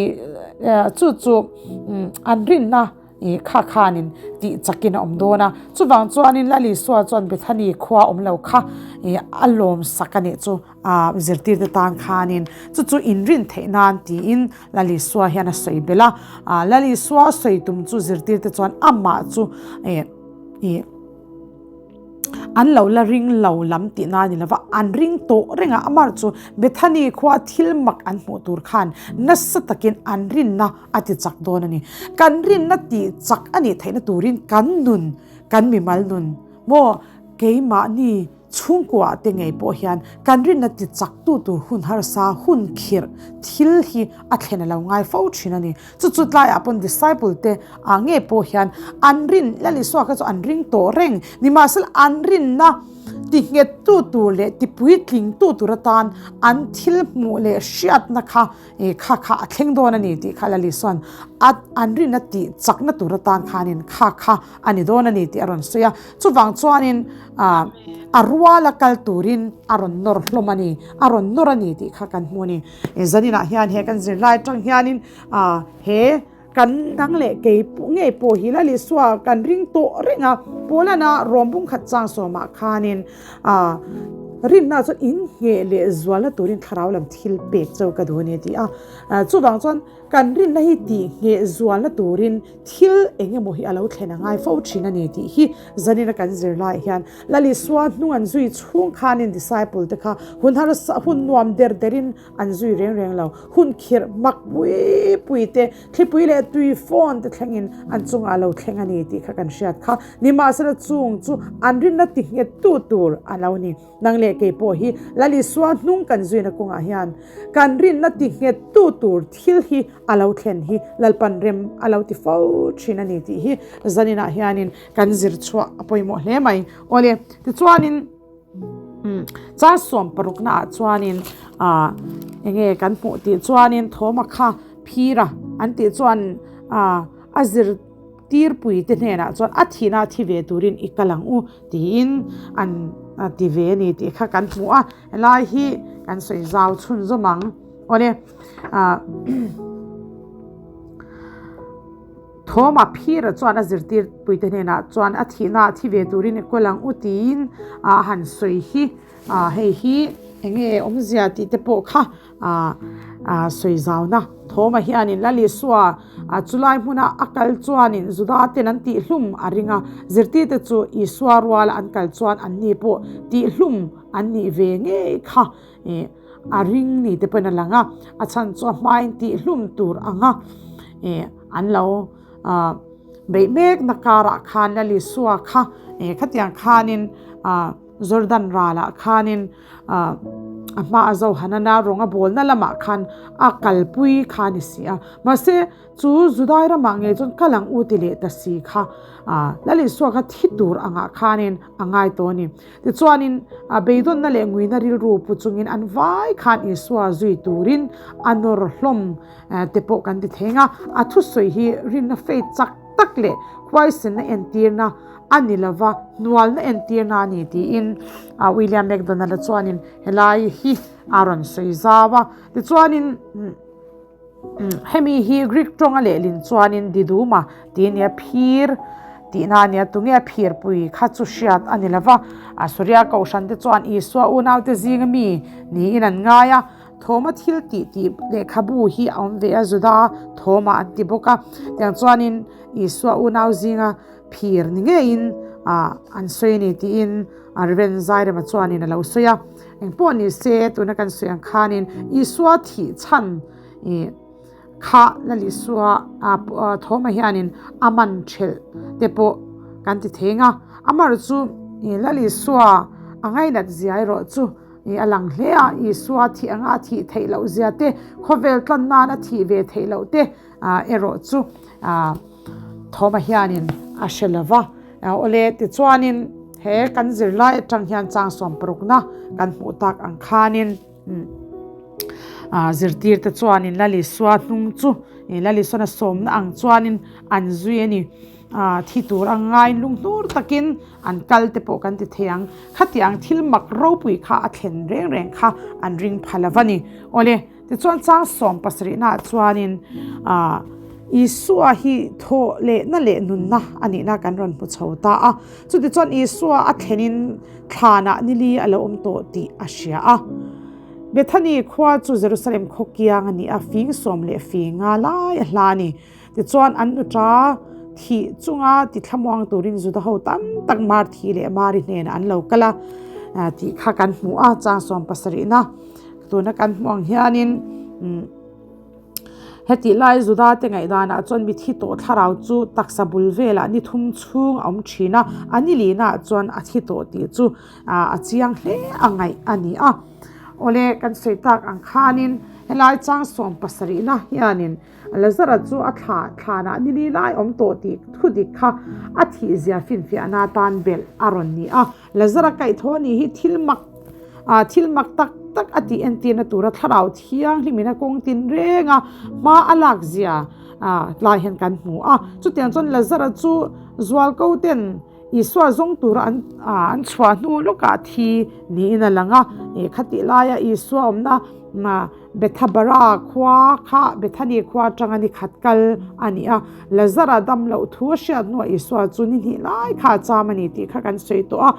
Speaker 1: chu chu an rinna I kha khanin tih chakin a awm dawn a, chuvang chuanin Lal Isua chuan Bethany khua awm lo kha i a lawm sak a nih chu a zirtirte tan khanin chu chu inrin theih nan tiin Lal Isua hian a sawi belh a, a Lal Isua sawi tum chu zirtirte chuan amah chu i i An lo la ring lo lam tih na a ni lova, an ring tawh reng a, amah chu Bethany khua thil mak an hmuh tur khan nasa takin an rinna a ti chak dawn a ni. Kan rinna tih chak a nih theihna turin kan nun, kan mimal nun maw keimahni chhungkua te ngei pawh hian kan rinna ti chak tu tur hun harsa, hun khirh thil hi a thlen a lo ngai fo thin a ni. Chu chu tlaiah pawn disciple te ah ngei pawh hian an rin, Lal Isua kha chu an ring tawh reng. Nimahsela an rinna ti nghet tu tur leh ti puitling tu tur atan an thil hmuh leh hriatna kha eh kha kha a thleng dawn a ni tih kha Lal Isua'n a an rinna tih chakna tur atan khanin kha kha a ni dawn a ni tih a rawn sawi a. Chuvang chuanin ah a ruala kal turin a rawn nawr hlawm a ni, a rawn nawr a ni tih kha kan hmu a ni. Zaninah hian he kan zirlai atang hianin ah he kan dang leh kei ngei pawh hi Lal Isua kan ring tawh reng a, Paulana rawm bung khat chang sawmah khanin ah rinna chuan in ngheh leh zualna turin thlarau lam thil pek chauh ka duh a ni a ti a. Chuvang chuan kan rinna hi tih ngheh zualna turin thil eng emaw hi a lo thlen a ngai fo thin a ni tih hi zanina kan zir laiah hian Lal Isua hnung an zui chhung khanin disciple te kha hun harsa hun nuam der derin an zui reng reng lo. Hun khirh mak pui pui te, thlipui leh tui fawn te thlengin an chungah a lo thleng a ni tih kha kan hriat kha. Nimahsela chung chu an rinna ti nghet tu tur a lo ni. Nang leh kei pawh hi Lal Isua hnung kan zuina kawngah hian kan rinna ti nghet tu tur thil hi a lo thlen hi Lalpan rem a lo ti fo thin a ni tih hi zaninah hianin kan zir chhuah a pawimawh hle mai. Awle, tichuanin char 60 naah chuanin ah enge kan hmuh tih chuanin Thawma kha phira an tih chuan ah a zir tirpui te hnenah chuan a thihna a thi ve turin i kal ang u tiin an ti ve a ni tih kha kan hmu a, helai hi kan sawi zau chhunzawm ang. Awle ah Thawma phira chuan a zirtirpui te hnenah chuan a thihna a thi ve turin i kal ang u tiin a han sawi hi ah hei hi enge awmzia tih te pawh kha ah sawi zauna Thawma hianin Lal Isua ah chulai hmuna a kal chuanin Juda ten an tihhlum a ring a, zirtirte chu Isua ruala an kal chuan anni pawh tihhlum an nih ve ngei kha ih a ring ni te pawhin a lang a, a chhan chu a hmain tihhlum tur anga ih an lo ah beih mekna karah khan Lal Isua kha ih khatiang khanin ah Jordan ralah khanin ah a hma a Zohanana rawng a bawlna lamah khan a kalpui kha a ni si a. Mahse chu Judai ramah ngei chuan kal ang u ti leh ta si kha ah Lal Isua kha thi tur angah khanin a ngai tawh a ni. Tichuanin a beidawnna leh nguina rilru pu chungin an vai khan Isua zui turin a nawr hlawm te pawh kan ti theng a. A thusawi hi rinna faith chak tak leh huaisenna entirna. a ni lova, hnualna entirna a ni tiin William MacDonald-a chuanin helai hi a rawn sawi zau a. Tichuanin hemi hi Greek tawnga lehlin chuanin Diduma tih a nia, phir tihna a nia, tunge a phirpui kha chu hriat a ni lova. Suria kohhran te chuan Isua unaute zinga mi niin an ngai a. Thawma thil tih tih lehkhabu hi a awm ve a, Juda Thawma an ti bawk a. Tiang chuanin Isua unau zinga phir ni ngeiin an sawi a ni tiin Rev. Zairema chuanin a lo sawi a. Engpawh ni se, tuna kan sawi ang khanin Isua thih chhan kha Lal Isua Thawma hianin a man thelh te pawh kan ti thei ang a. Amar chu Lal Isua a ngainat zia erawh chu Ih a lang hle a, Isua thih anga a thih theih loh zia te, khawvel tlan nan a thih ve theih loh te erawh chu Thawma hianin a hre lo va. Awle, tichuanin he kan zirlai atang hian chang sawmparukna kan hmuh tak ang khanin zirtirte chuanin Lal Isua hnung chu Lal Isuan a sawmna ang chuanin an zui a ni. Thi tur a ngai lunghnur takin an kal te pawh kan ti thei ang. Khatiang thil mak ropui kha a thlen reng reng kha an ring pha lo a ni. Awle, tichuan chang 70 naah chuanin Isua hi thawh lehna leh nunna a nihna kan rawn hmu chho ta a. Chutichuan Isua a thlenin thlanah nili a lo awm tawh tih a hria a. Bethany khua chu Jerusalem khaw kiang a ni a, fing sawm leh finga lai a hla a ni. Tichuan, an nuṭa thih chunga ti thlamuang turin Juda ho tam tak Marthi leh Mari hnenah an lo kal a tih kha kan hmu a, chang 70na tuna kan hmuh ang hianin hetih lai Juda te ngaihdanah chuan mithi tawh thlarau chu taksa bul velah ni thum chhung a awm thin a, a ni lihnaah chuan a thi tawh tih chu a chiang hle a ngaih a ni a. Awle, kan sawi tak ang khanin helai chang 70na hianin Lazara chu a thla thlanah ni li lai awm tawh tih thu dik kha a thihzia finfiahna atan belh a rawn ni a. Lazara kaihthawh ni hi thil mak thil mak tak tak a tih entirna tura thlarau thianghlimin a kawng tin renga hma a lak zia tlai hian kan hmu a. Chutiang chuan Lazara chu zualko ten Isua zawng tura an an chhuah hnu lawkah thi niin a lang a. Khatih laia Isua awmna Bethabara khua kha Bethany khua atanga ni khat kal a ni a, Lazara dam loh thu a hriat hnuah Isua chu ni hnih lai kha a cham a ni tih kha kan sawi tawh a.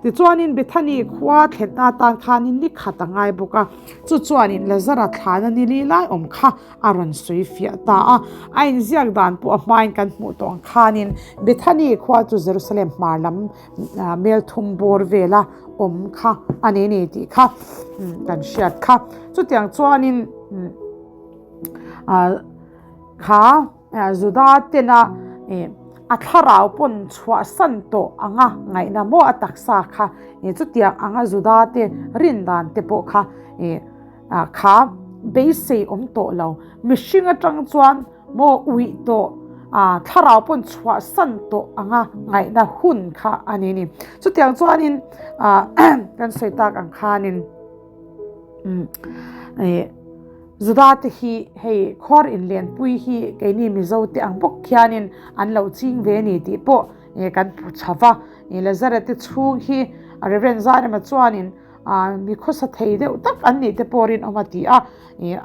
Speaker 1: Tichuanin Bethany khua thlenna atan khanin ni khat a ngai bawk a, chu chuanin Lazara thlana ni li lai awm kha a rawn sawi fiah ta a. A inziak dan pawh a hmain kan hmuh tawh ang khanin Bethany khua chu Jerusalem hmar lam mel thum bawr vela awm kha a ni ni tih kha kan hriat kha. Chutiang chuanin kha Juda tena a thlarau pawn chhuahsan tawh anga ngaihna maw a taksa kha chutiang anga Juda te rin dan te pawh kha kha beisei awm tawh lo. Mihring atang chuan Maw uih tawh a thlarau pawn chhuahsan tawh anga ngaihna hun kha a ni ni. Chutiang chuanin kan sawi tak ang khanin Juda te hi hei khuar inlenpui hi keini Mizo te ang bawk khianin an lo ching ve ni tih pawh kan phu chho va. Lazara te chhung hi Reverend Zairema chuanin Mi khawsa thei deuh tak an nih te pawh rinawm a ti a,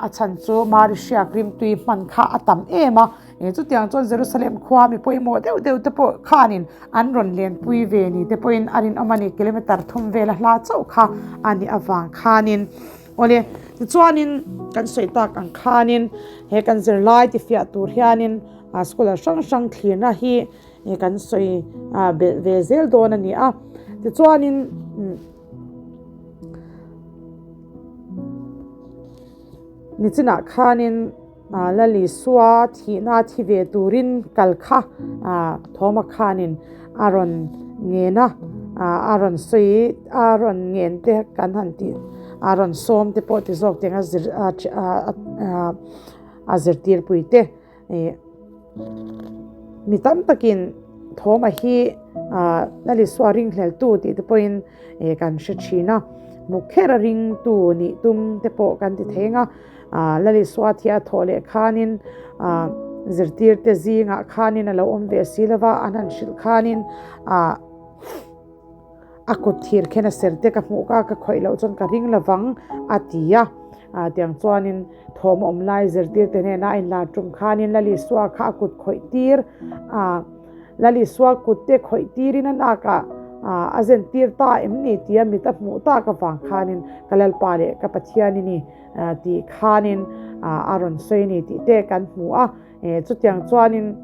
Speaker 1: a chhan chu Mari hriak rimtui hman kha a tam em a, chutiang chuan Jerusalem khua mi pawimawh deuh deuh te pawh khanin an rawn lenpui ve ni te pawhin a rinawm a ni, kilometer thum vela hla chauh kha a nih avang khanin. Awle, tichuanin kan sawi tak ang khanin he kan zirlai tifiah tur hianin scholar hrang hrang thlirna hi kan sawi belh ve zel dawn a ni a, tichuanin. Nichinah khanin Lalisua thihna thi ve turin kal kha Thawma khanin a rawn ngen a, a rawn sawi a rawn ngen te kan han tih a rawn sawm te pawh ti zawk teng a zir a zirtirpui te. Mi tam takin Thawma hi Lalisua ringhleltu tih te pawhin kan hre thin a, Mukhera ringtu nih tum te pawh kan ti thei ang a, Lalisua thih a thawh leh khanin. zirtirte zingah khanin a lo awm ve si lova, an han hrilh khanin ah a kut thir khen a ser te ka hmuh ka ka khawih loh chuan ka ring lovang a ti a, ah tiang chuanin thawm a awm lai zirtirte hnena a inlar tum khanin Lalisua kha a kut khawih tir ah Lalisua kut te khawih tirin a nakah ah a zen tir ta em ni tia mit a hmuh tak avang khanin ka Lalpa leh ka Pathian i ni. Tih khanin a rawn sawi a ni tih te kan hmu a, chutiang chuanin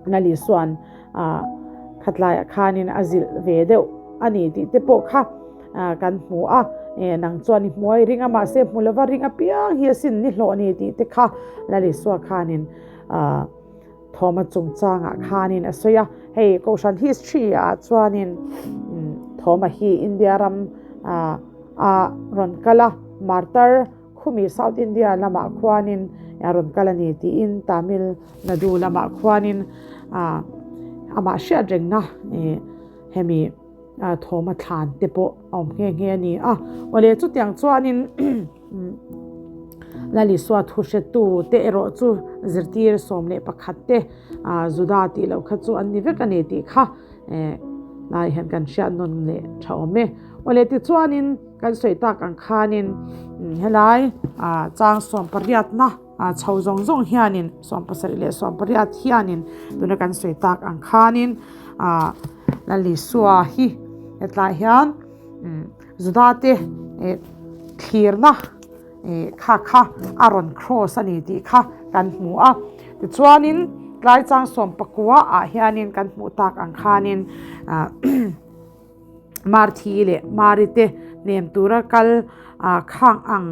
Speaker 1: Nali chuan khatlaiah khanin a zilh ve deuh a ni tih te pawh kha kan hmu a, nang chuan i hmuai ring a mahse hmu lova ring apiang hi asin ni hlawh ni tih te kha Lali Sua khanin Thawma chungchangah khanin a sawi a, hei Kohhran history ah chuanin Thawma hi India ram a rawn kal a, Martar khumi South India lamah khuanin a rawn kal a ni tiin Tamil Nadu lamah khuanin amah hriat rengna hemi Thawma thlan te pawh a awm nghe nghe a ni a. Awle chutiang chuanin Lalisua thu hretu te erawh chu zirtir 11 te Juda tih loh kha chu an ni vek a ni tih kha lai hian kan hriat nawn leh tha awm e. Awle tichuanin kan sawi tak ang khanin helai chang sawmpariatna chho zawng zawng hianin 70 leh 18 hianin tuna kan sawi tak ang khanin Lalisua hi hetlai hian Juda te thlirna kha kha a rawn cross a ni tih kha kan hmu a. Tichuanin tlai chang 19 ah hianin kan hmuh tak ang khanin Marthi leh Mari te hnem tura kal khang ang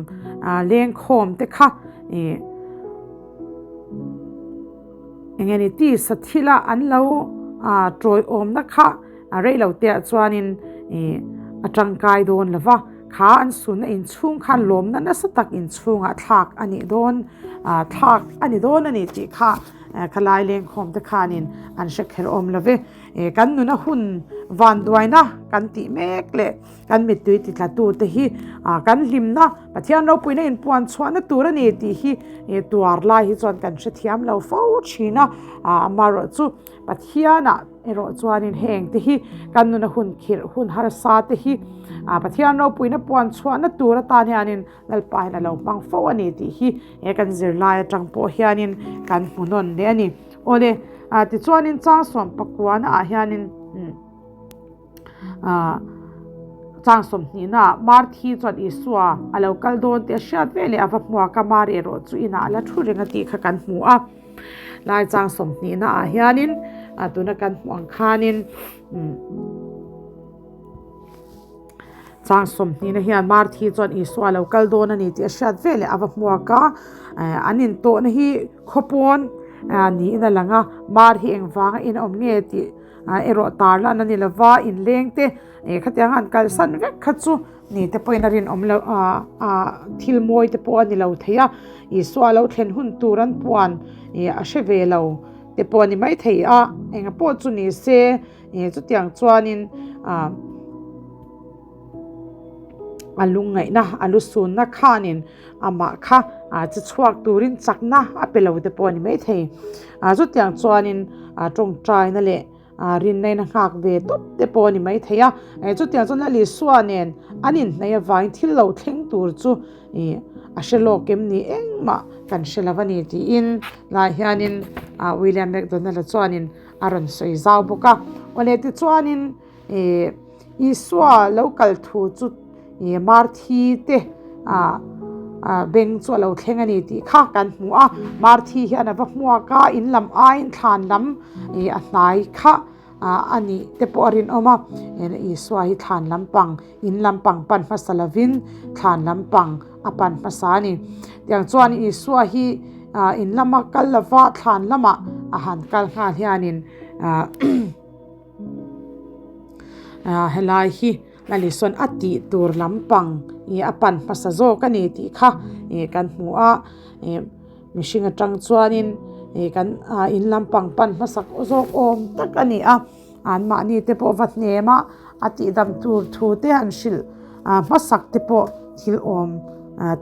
Speaker 1: lengkhawm te kha eng nge tisa thila an lo tawiawmna kha rei lo te ah chuanin ih a tangkai dawn lo va, kha an sunna inchhung khan lawmna nasa tak inchhungah thlak a nih dawn ah thlak a ni dawn a ni tih kha khalai lengkhawm te khanin an hre kher awm lo ve. Kan nuna hun vanduaina kan tih mek leh kan mittui ti tla tu te hi kan hlimna Pathian ropuina inpuan chhuahna tur a ni tih hi tuar lai hi chuan kan hrethiam lo fo thin a, amaherawh chu Pathianah erawh chuanin heng te hi kan nuna hun khirh hun harsa te hi Pathian ropuina puan chhuahna tur atan hianin Lalpa hian a lo hmang fo a ni tih hi he kan zirlai atang pawh hianin kan hmu nawn leh a ni. Awle, tichuanin chang 19 ah hianin Chang 20 ah Marthi chuan Isua a lo kal dawn tih a hriat ve leh a va hmuak a, Mari erawh chu inah a la thu reng a tih kha kan hmu a. Lai chang 20 ah hianin tuna kan hmuh ang khanin Chang 20 hian Marthi chuan Isua a lo kal dawn a ni tih a hriat ve leh a va hmuak a, an intawhna hi khawpawn niin a lang a, Mar hi engvanga in awm nge tih erawh tarlan a ni lo va, inleng te khatiang an kalsan vek kha chu ni te pawhin a rinawm lo thil mawi te pawh a ni lo thei a, Isua lo thlen hun tur an puan a hre ve lo te pawh a ni maithei a, enga pawh chu ni se chutiang chuanin a lungngaihna a lu sunna khanin amah kha che chhuak turin chakna a pe lo te pawh a ni maithei chutiang chuanin tawngtaina leh rinnaina nghak ve tawp te pawh a ni maithei a chutiang chuan Lal Isua nen an inhnaih avangin thil lo thleng tur chu a hre lawk em ni engmah kan hre lo a ni tiin lai hianin William McDonald-a chuanin a rawn sawi zau bawk a awle tichuanin. Ih Isua lo kal thu chu ih Marthi te ah beng chu a lo thleng a ni tih kha kan hmu a, Marthi hian a va hmuak a, in lam aiin thlan lam ih a hnai kha ah a nih te pawh a rinawm a, Isua hi thlan lampang in lampang pan hmasa lovin thlan lampang a pan hmasa a ni. Tiang chuan Isua hi ah in lama kal lova thlan lamah a han kal nghal hianin ah. Helai hi Lalisawn a tih tur lampang ih a pan hmasa zawk a ni tih kha ih kan hmu a ih mihring atang chuanin ih kan ah in lampang pan hmasak zawk awm tak a ni a anmahni te pawh va hnem a a tihdam tur thu te han hrilh ah hmasak te pawh thil awm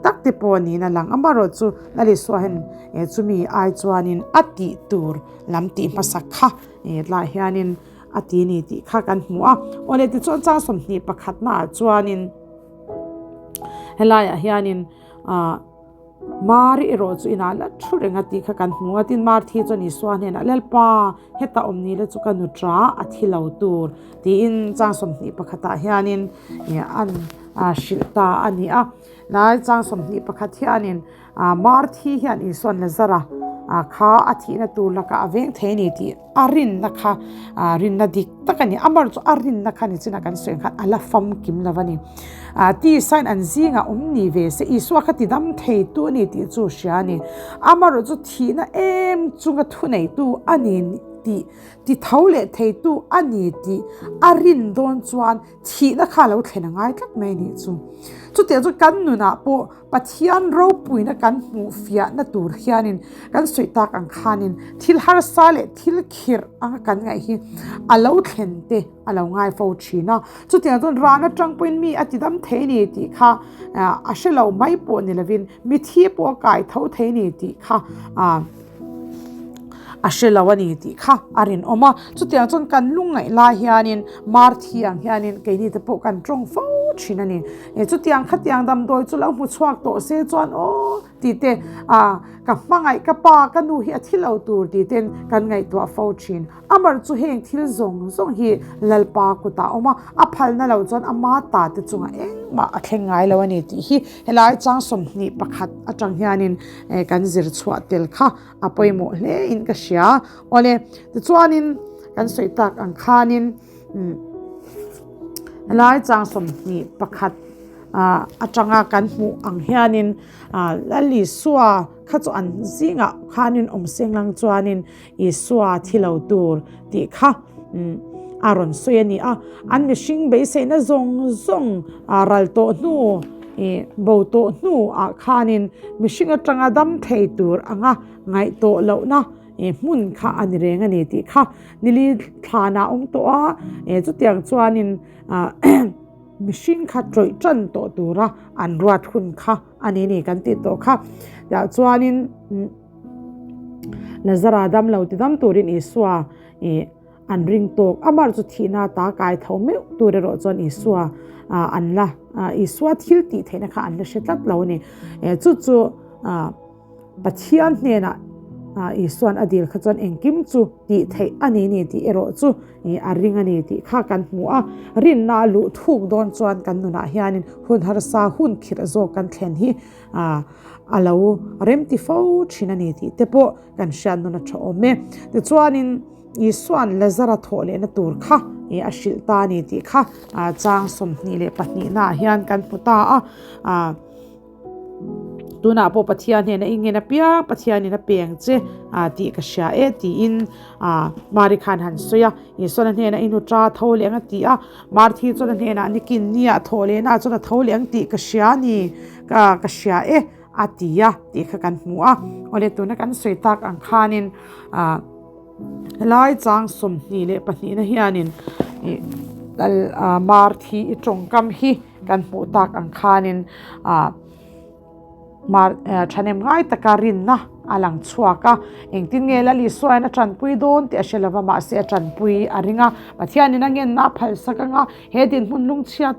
Speaker 1: tak te pawh niin a lang. Amaherawhchu Lal Isua hian chumi ai chuanin a tih tur lam tih hmasak kha tlaiah hianin a ti ni tih kha kan hmu a. Awle tichuan chang 21 naah chuanin helaiah hianin ah Mari erawh chu inah la thu reng a tih kha kan hmu a. Tin Marthi chuan Isua hnenah Lalpa heta awm ni la chu ka nu ta a thi lo tur tiin chang 21 ah hianin an hrilh ta a ni a. Lai chang 21 hianin Marthi hian Isua'n Lazara kha a thihna tur lakah a veng thei a ni tih a rinna kha rinna dik tak a ni. Amar chu a rinna kha ni chinah kan sawi ang khan a la famkim lo a ni. Tisain an zingah awm ni ve se Isua kha tidam thei tu a ni tih chu hria a ni. Amaherawh chu thihna em chunga thuneitu a ni tih ti tho leh theitu a ni tih a rin dawn chuan thihna kha a lo thlen a ngai tlat mai a nih chu. Chutiang chu kan nunah pawh Pathian ropuina kan hmuh fiahna tur hianin kan sawi tak ang khanin thil harsa leh thil khirh anga kan ngaih hi a lo thlen te a lo ngai fo thin a. Chutiang chuan ran atang pawhin mi a tidam thei a ni tih kha a hre lo mai pawh ni lovin mithi pawh a kai tho thei a ni tih kha a hre lo a ni tih kha a rinawm a. Chutiang chuan kan lungngaih lai hianin Marthi ang hianin keini te pawh kan tawng fo thin a ni. E chutiang khatiang damdawi chu lo hmu chhuak tawh se chuan aw tih te ah ka hmangaih ka pa ka nu hi a thi lo tur tih ten kan ngaihtuah fo thin. Amar chu heng thil zawng zawng hi Lalpa kutah a awm a, a phalna lo chuan ama ta te chungah engmah a thleng ngai lo a ni tih hi helai chang 21 atang hianin kan zir chhuah tel kha a pawimawh hle in ka hria. Awle tichuanin kan sawi tak ang khanin helai chang 21 atanga kan hmuh ang hianin Lal Isua kha chu an zingah khanin awm seng lang chuanin Isua thi lo tur tih kha a rawn sawi a ni a. An mihring beiseina zawng zawng ral tawh hnu ih bo tawh hnu ah khanin mihring atanga dam thei tur anga ngaih tawh lohna ih hmun kha a ni reng a ni tih kha nili thlanah a awm tawh a. Chutiang chuanin mihring kha tawih tan tawh tura an ruat hun kha a ni ni kan tih tawh kha. Tiah chuanin. Lazara dam lo ti dam turin Isua ih an ring tawk. Amar chu thihna ta kai tho meuh tur erawh chuan Isua an la Isua thil tih theihna kha an la hre tlat lo a ni. Chu chu Pathian hnenah Isuan a dil kha chuan engkim chu tih theih a ni ni tih erawh chu a ring a ni tih kha kan hmu a. Rinna a luh thuk dawn chuan kan nunah hianin hun harsa hun khirh zawk kan thlen hi a lo remti fo thin a ni tih te pawh kan hriat nawn a tha awm e. Tichuanin Isua'n Lazara thawh lehna tur kha a hrilh ta a ni tih kha chang 22 naah hian kan hmu ta a. Tunah pawh Pathian hnena i ngen apiang Pathianin a peng che tih ka hria e tiin Mari khan han sawi a. Isua'n a hnenah i nu ta tho leh ang a ti a. Marthi chuan a hnenah nikin nia thawh lehna ah chuan a tho leh ang tih ka hria a ni, ka ka hria e a ti a tih kha kan hmu a. Awle tuna kan sawi tak ang khanin ah helai chang 22 na hianin ih lal ah Marthi i tawngkam hi kan hmuh tak ang khanin ah Mar thahnem ngai taka rinna a lang chhuak a, engtin nge Lal Isuain a tanpui dawn tih a hre lova, mahse a tanpui a ring a. Pathianin a ngenna a phalsak anga he dinhmun lungchhiat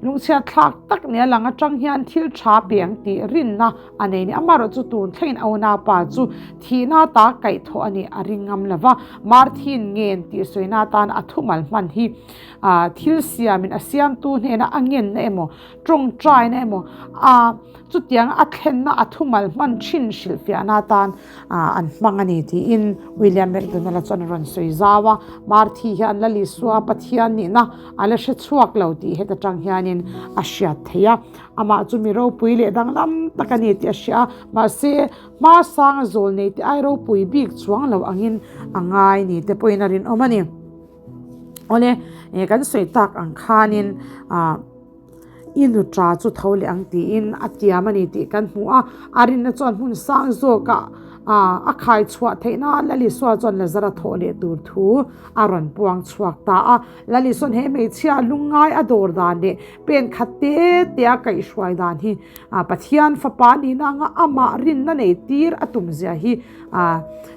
Speaker 1: lungchhiat thlak tak nia lang atang hian thil tha piang tih rinna a nei ni. Amaherawh chu tun thlengin a unaupa chu thihna ta kaihthawh a nih a ring ngam lova, Marthin ngen tih sawina atan a thumal hman hi thil siamin a siamtu hnena a ngenna emaw Tawngtaina emaw a chutiang a thlenna a thumal hman thin hrilhfiahna atan an hmang a ni tiin William McDonald-a chuan a rawn sawi zau a. Marthi hian Lal Isua Pathian nihna a la hre chhuak lo tih heta tang hianin a hriat theih a. Amah chu mi ropui leh danglam tak a ni tih a hria a, mahse hma sanga zawl nei te ai ropui bik chuang lo angin a ngai ni te pawhin a rinawm a ni. Awle, kan sawi tak ang khanin ah. I nu tha chu tho leh ang tiin a tiam a ni tih kan hmu a, a rinna chuan hmun sang zawkah A khai chhuah theih nan Lal Isua chuan Lazara thawh leh tur thu a rawn puang chhuak ta a. Lal Isuan he hmeichhia lungngai a dawr dan leh pen khat te te a kaihhruai dan hi Pathian fapa nihna anga amah rinna nei tir a tum zia hi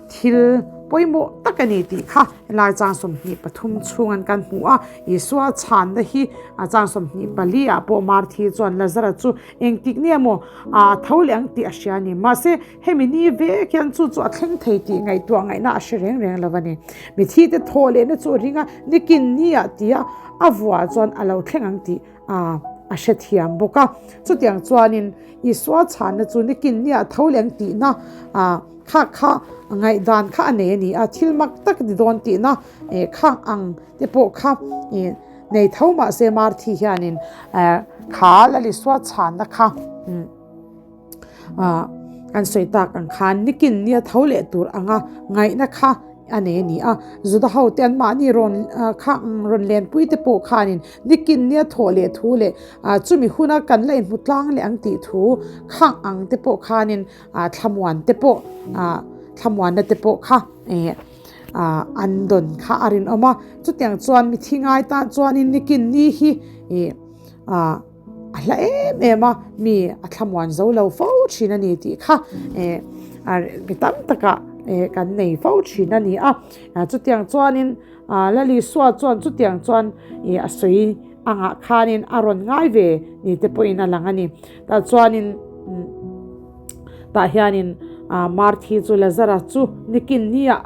Speaker 1: thil pawimawh tak a ni tih kha helai chang 23 chhungan kan hmu a. Isua chhanna hi chang 24 ah pawh Marthi chuan Lazara chu engtik nge maw a tho leh ang tih a hria a ni. Mahse hemi ni vek hian chu chu a thleng thei tih ngaihtuah ngaihna a hre reng reng lo a ni. Mithi te thaw lehna chu a ring a, nikin ni ah tia a vuah chuan a lo thleng ang tih a a hrethiam bawk a. Chutiang chuanin Isua chhanna chu nikin ni ah tho leh ang tihna a kha kha ngaihdan kha a nei a ni a, thil mak tak ni dawn tihna kha ang te pawh kha nei tho mahse Marthi hianin kha Lal Isua chhanna kha An sawi tak ang khan nikin nia tho leh tur anga ngaihna kha a nei a ni a. Juda ho te an mahni rawn kha rawn lenpui te pawh khanin nikin nia thawh leh thu leh chumi huna kan la inhmu tlang leh ang tih thu khang ang te pawh khanin thlamuan te pawh thlamuanna te pawh kha an dawn kha a rinawm a. Chutiang chuan mithi ngai tan chuanin nikin ni hi A hla em em a, mi a thlamuan zo lo fo thin a ni tih kha eh mi tam takah eh kan nei fo thin a ni a. Chutiang chuanin Lalisua chuan chutiang chuan ih a sawi angah khanin a rawn ngai ve ni te pawhin a lang a ni. Tah chuanin tah hianin Marthi chu Lazara chu nikin nia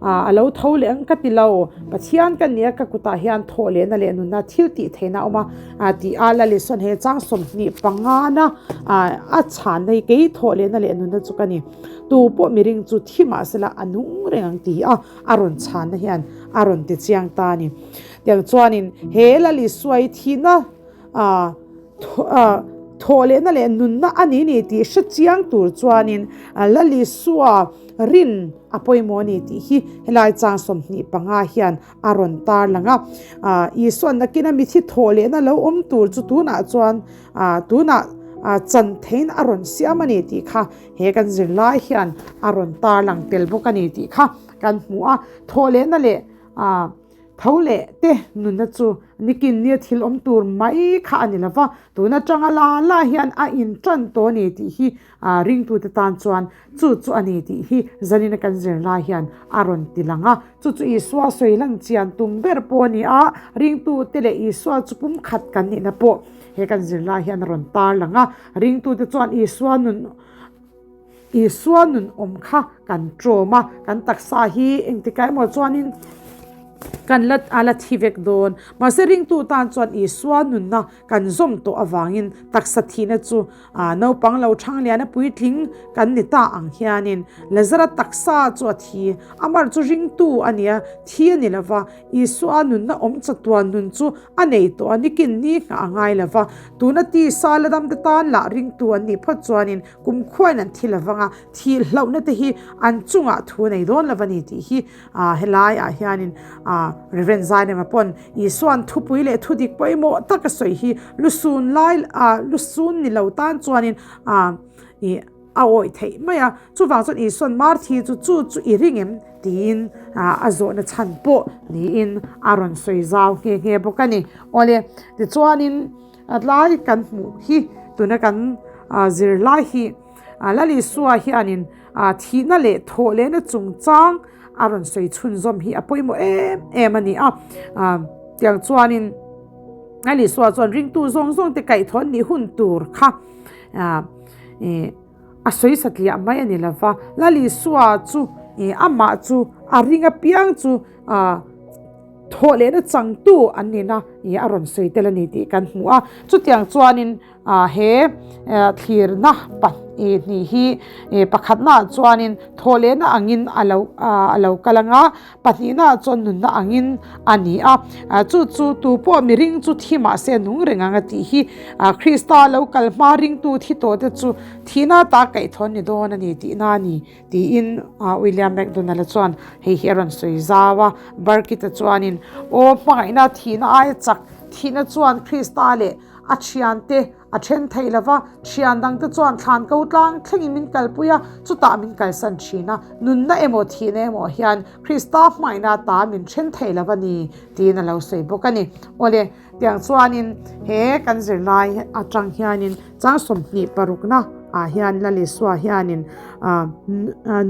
Speaker 1: A lo tho leh ang ka ti lo. Pathian ka nia ka kutah hian thawh lehna leh nunna thil tih theihna a awm a tih a Laliswan he chang 25 na a chhanna hi kei thawh lehna leh nunna chu ka ni. Tu pawh miring chu thi mahsela a nung reng ang ti a a rawn chhanna hian a rawn ti chiang ta a ni. Tiang chuanin he Lalisua hi thihna Thawh lehna leh nunna a ni ni tih hre chiang tur chuanin Lalisua rin a pawimawh a ni tih hi helai chang 25 hian a rawn tar lang a. Isuan nakina mithi thawh lehna lo awm tur chu tunah chuan tunah chan theiin a rawn siam a ni tih kha he kan zirlai hian a rawn tar lang tel bawk a ni tih kha kan hmu a. Thawh lehna leh Tho leh te nunna chu nikin nia thil awm tur mai kha a ni lo va, tun atanga la la hian a intan tawh a ni tih hi ringtute tan chuan chu chu a ni tih hi zanina kan zir lai hian a rawn ti lang a. Chu chu Isua sawi lan chian tum ber pawh a ni a, ringtute leh Isua chu pumkhat kan nihna pawh he kan zir lai hian a rawn tar lang a. Ringtute chuan Isua nun Isua nun awm kha kan ṭawm a, kan taksa hi engtikah emaw chuanin kan la a la thi vek dawn. Mahse ringtu tan chuan Isua nunna kan zawm tawh avangin taksa thihna chu naupang lo ṭhang liana puitling kan ni ta ang hianin Lazara taksa chu a thi. Amar chu ringtu a nia, thi a ni lova, Isua nunna awm chatuan nun chu a nei tawh a, nikin ni nghah a ngai lova, tuna tisa la damte tan lah ringtu an nih phawt chuanin Kum khuain an thi lovang a, thih hlauhna te hi an chungah thu nei dawn lo a ni tih hi helai ah hianin Rev. Zainema pawn Isua'n thupui leh thudik pawimawh tak a sawi hi lusun lai lusun ni lo tan chuanin ih a awih theih mai a, chuvang chuan Isua'n Marthi chu chu chu i ring em tiin a zawhna chhan pawh niin a rawn sawi zau nghe nghe bawk a ni. Awle tichuanin. A tlai kan hmuh hi tuna kan zirlai hi Lal Isua hianin thihna leh thawh lehna chungchang a rawn sawi chhunzawm hi a pawimawh em em a ni a. Tiang chuanin Lal Isua chuan ringtu zawng zawng te kaihthawh nih hun tur kha a sawi satliah mai a ni lova. Lal Isua chu amah chu a ring apiang chu Thawh lehna changtu an nihna ih a rawn sawi tel a ni tih kan hmu a. Chutiang chuanin he thlirna pahnih hi pakhatnaah chuanin thawh lehna angin a lo a lo kal ang a, pahnihnaah chuan nunna angin a ni a. Chu chu tu pawh miring chu thi mahse nung reng ang a tih hi Krista lo kal hma ringtu thi tawhte chu thihna ta kaihthawh an ni dawn a ni tihna a ni. Tiin William McDonald-a chuan hei hi a rawn sawi zau a. Burkitt-a chuanin, Aw, hmangaihna thihna aia chak, Thihna chuan Krista leh a thiante a then thei lo va, thian dangte chuan thlan ko tlang thlengin min kalpui a, chutah min kalsan thin a. Nunna emaw thihna emaw hian Krista hmaina ta min then thei lo a ni tiin a lo sawi bawk a ni. Awle, tiang chuanin he kan zirlai atang hianin chang 26 na ah hian Lal Isua hianin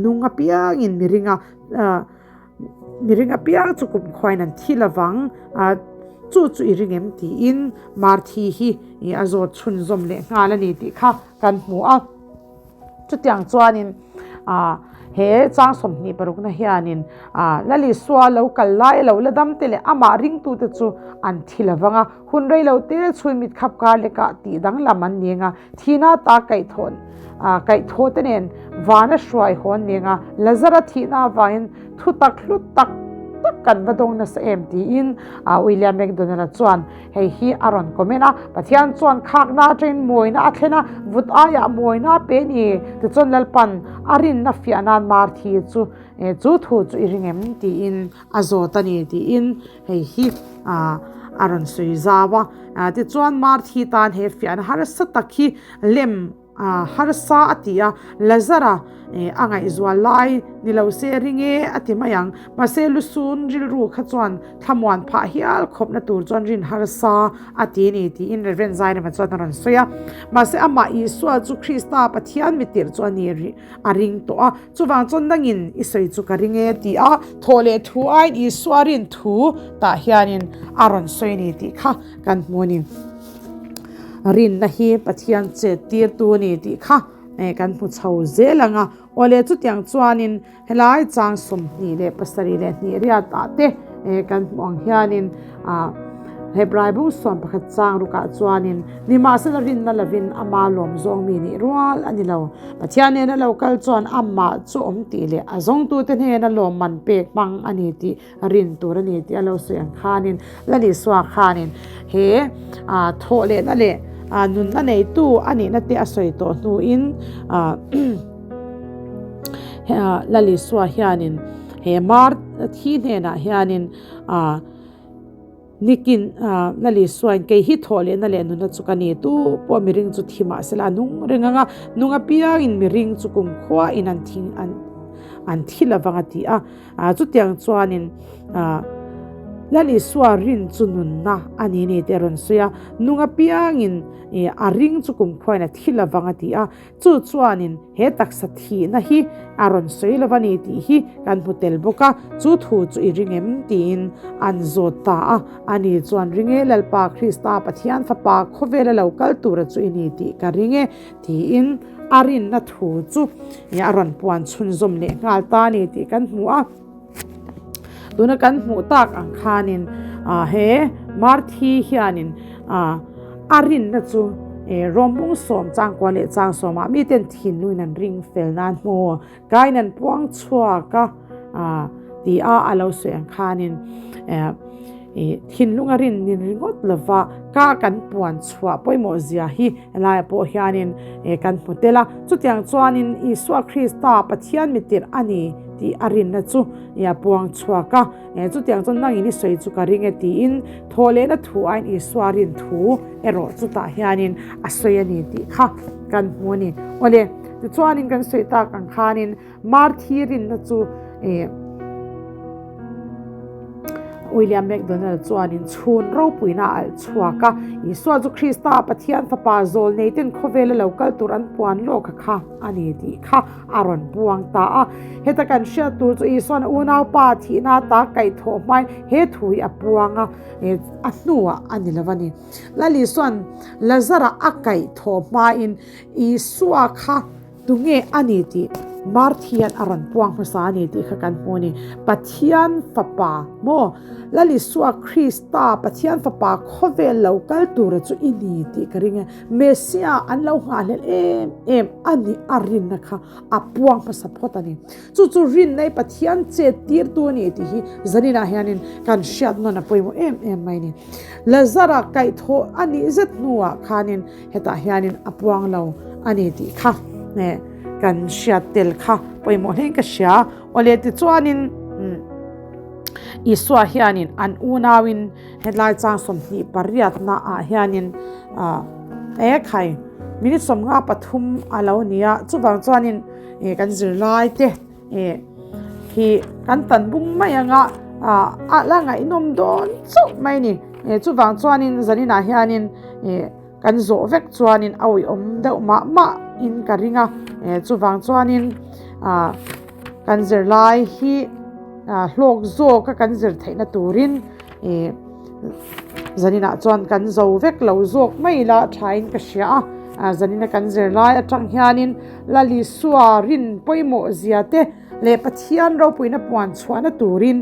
Speaker 1: nung apiangin miringa Miring apiang chu kumkhuain an thi lovang a, chu chu i ring em tiin Marthi hi a zawt chhunzawm leh nghal a ni tih kha kan hmu a. Chutiang chuanin he chang 26 na hianin Lalisua lo kal lai lo la dam te leh amah ringtute chu an thi lovang a, hun rei lo te chhun mit khap kar lekah tih danglam an ni anga Thihna ta kaihthawh kaihthawh te nen vana hruai hawn ni anga Lazara thihna avangin thutak hlu tak tak kan va dawng nasa em tiin William McDonald-a chuan hei hi a rawn comment a, Pathian chuan khakna atangin mawina a thlen a, vut aiah mawina a pe ni tichuan Lalpan a rinna fiah nan Marthi chu chu thu chu i ring em tiin a zawt a ni tiin hei hi a rawn sawi zau a. Tichuan Marthi tan he fiahna harsa tak hi lem harsa a ti a, Lazara a ngaihzual lai ni lo se ring e a ti mai ang. Mahse lusun rilru kha chuan thlamuan phah hial khawpna tur chuan rin harsa a ti ni tiin Rev. Zairema chuan a rawn sawi a. Mahse amah Isua chu Krista Pathian mitirh chu a ni a ring tawh a. Chuvang chuan nangin i sawi chu ka ring e ti a, thawh leh thu aiin Isua rin thu tah hianin a rawn sawi ni tih kha kan hmu a ni. Rinna hi Pathian chet tirtu a ni tih kha kan hmu chho zel ang a. Awle chutiang chuanin helai chang 27 leh hnih riat ah te kan hmuh ang hianin Hebrai bung 11 chang rukah chuanin nimahsela rinna lovin ama lawm zawng mi nih rual a ni lo. Pathian nena lo kal chuan amah chu awm tih leh a zawngtute hnena lawmman pek hmang a ni tih rin tur a ni tih a lo sawi ang khanin Lalisua khanin he thawh lehna leh nunna neitu a nihna te a sawi tawh hnuin Lalisua hianin he mar thi hnenah hianin Nikin Lalisua in kei hi thawh lehna leh nuna chu ka ni tu pawh miring chu thi mah sela a nung reng ang a, nung apiangin miring chu kumkhua in an thi an an thi lovang a ti a, chutiang chuanin Lalisua rin chu nunna a ni ni tih a rawn sawi a, nung apiangin a ring chu kumkhua in a thi lovang a ti a. Chu chuanin he taksa thihna hi a rawn sawi lo a ni tih hi kan hmu tel bawk a, chu thu chu i ring em? tiin an zawt ta a. Ani chuan, Ring e, Lalpa Krista Pathian Fapa khawvela lo kal tura chu i ni tih ka ring e, tiin a rinna thu chu a rawn puan chhunzawm leh nghal ta a ni tih kan hmu a. Tuna kan hmuh tak ang khanin he Marthi hianin a rinna chu Rawmbung sawm changkua leh chang sawmah miten thinluin an ring fel nan hmu kain an puang chhuak a ti a a lo sawi ang khanin thinlunga rin nin ringawt lova ka kan puan chhuah pawimawh zia hi helaiah pawh hianin kan hmu tel a. Chutiang chuanin Isua Krista Pathian mitirh a ni tih a rinna chu a puang chhuak a, chutiang chuan nangin i sawi chu ka ring e tiin thawh lehna thu aiin Isua rin thu erawh chutah hianin a sawi a ni tih kha kan hmu a ni. Awle, tichuanin kan sawi tak ang khanin Marthi rinna chu William MacDonald chuanin chhun ropuina a alh chhuak a, Isua chu Krista Pathian Fapa zawl neiten khawvela lo kal tur an puan lawk a kha a ni tih kha a rawn buang ta a. Heta kan hriat tur chu Isuan a unaupa thihna ata kaihthawh hmain he thu hi a puang a, a hnuah a ni lo a ni. Lal Isuan Lazara a kaihthawh hmain Isua kha Tunge a ni tih Marthian a rawn puang hmasa a ni tih kha kan hmu a ni. Pathian Fapa maw? Lal Isua Krista, Pathian Fapa khawvel lo kal tura chu i ni tih ka ring e. Messiah an lo nghahhlelh em em a ni a rinna kha a puang hmasa phawt a ni. Chu chu rinna i Pathian chet tirtu a ni tih hi zaninah hianin kan hriat nawn a pawimawh em em mai a ni. Lazara kaihthawh a nih zet hnuah khanin Hetah hianin a puang lo a ni tih kha kan hriat tel kha pawimawh hlein ka hria. Awle tichuanin. Isua hianin an unauin hetlai chang 28 na ah hianin e khai minute 53 a lo ni a, chuvang chuanin kan zirlai te hi kan tan bung mai anga a la ngaihnawm dawn chauh mai a ni. Chuvang chuanin zaninah hianin kan zawh vek chuanin a uiawm deuh mah mah in ka ring a, chuvang chuanin kan zirlai hi hlawk zawk a kan zir theihna turin ih zaninah chuan kan zo vek lo zawk mai ila thain ka hria a zanina kan zirlai atang hianin Lalisua rin pawimawh zia te leh Pathian ropuina puan chhuahna turin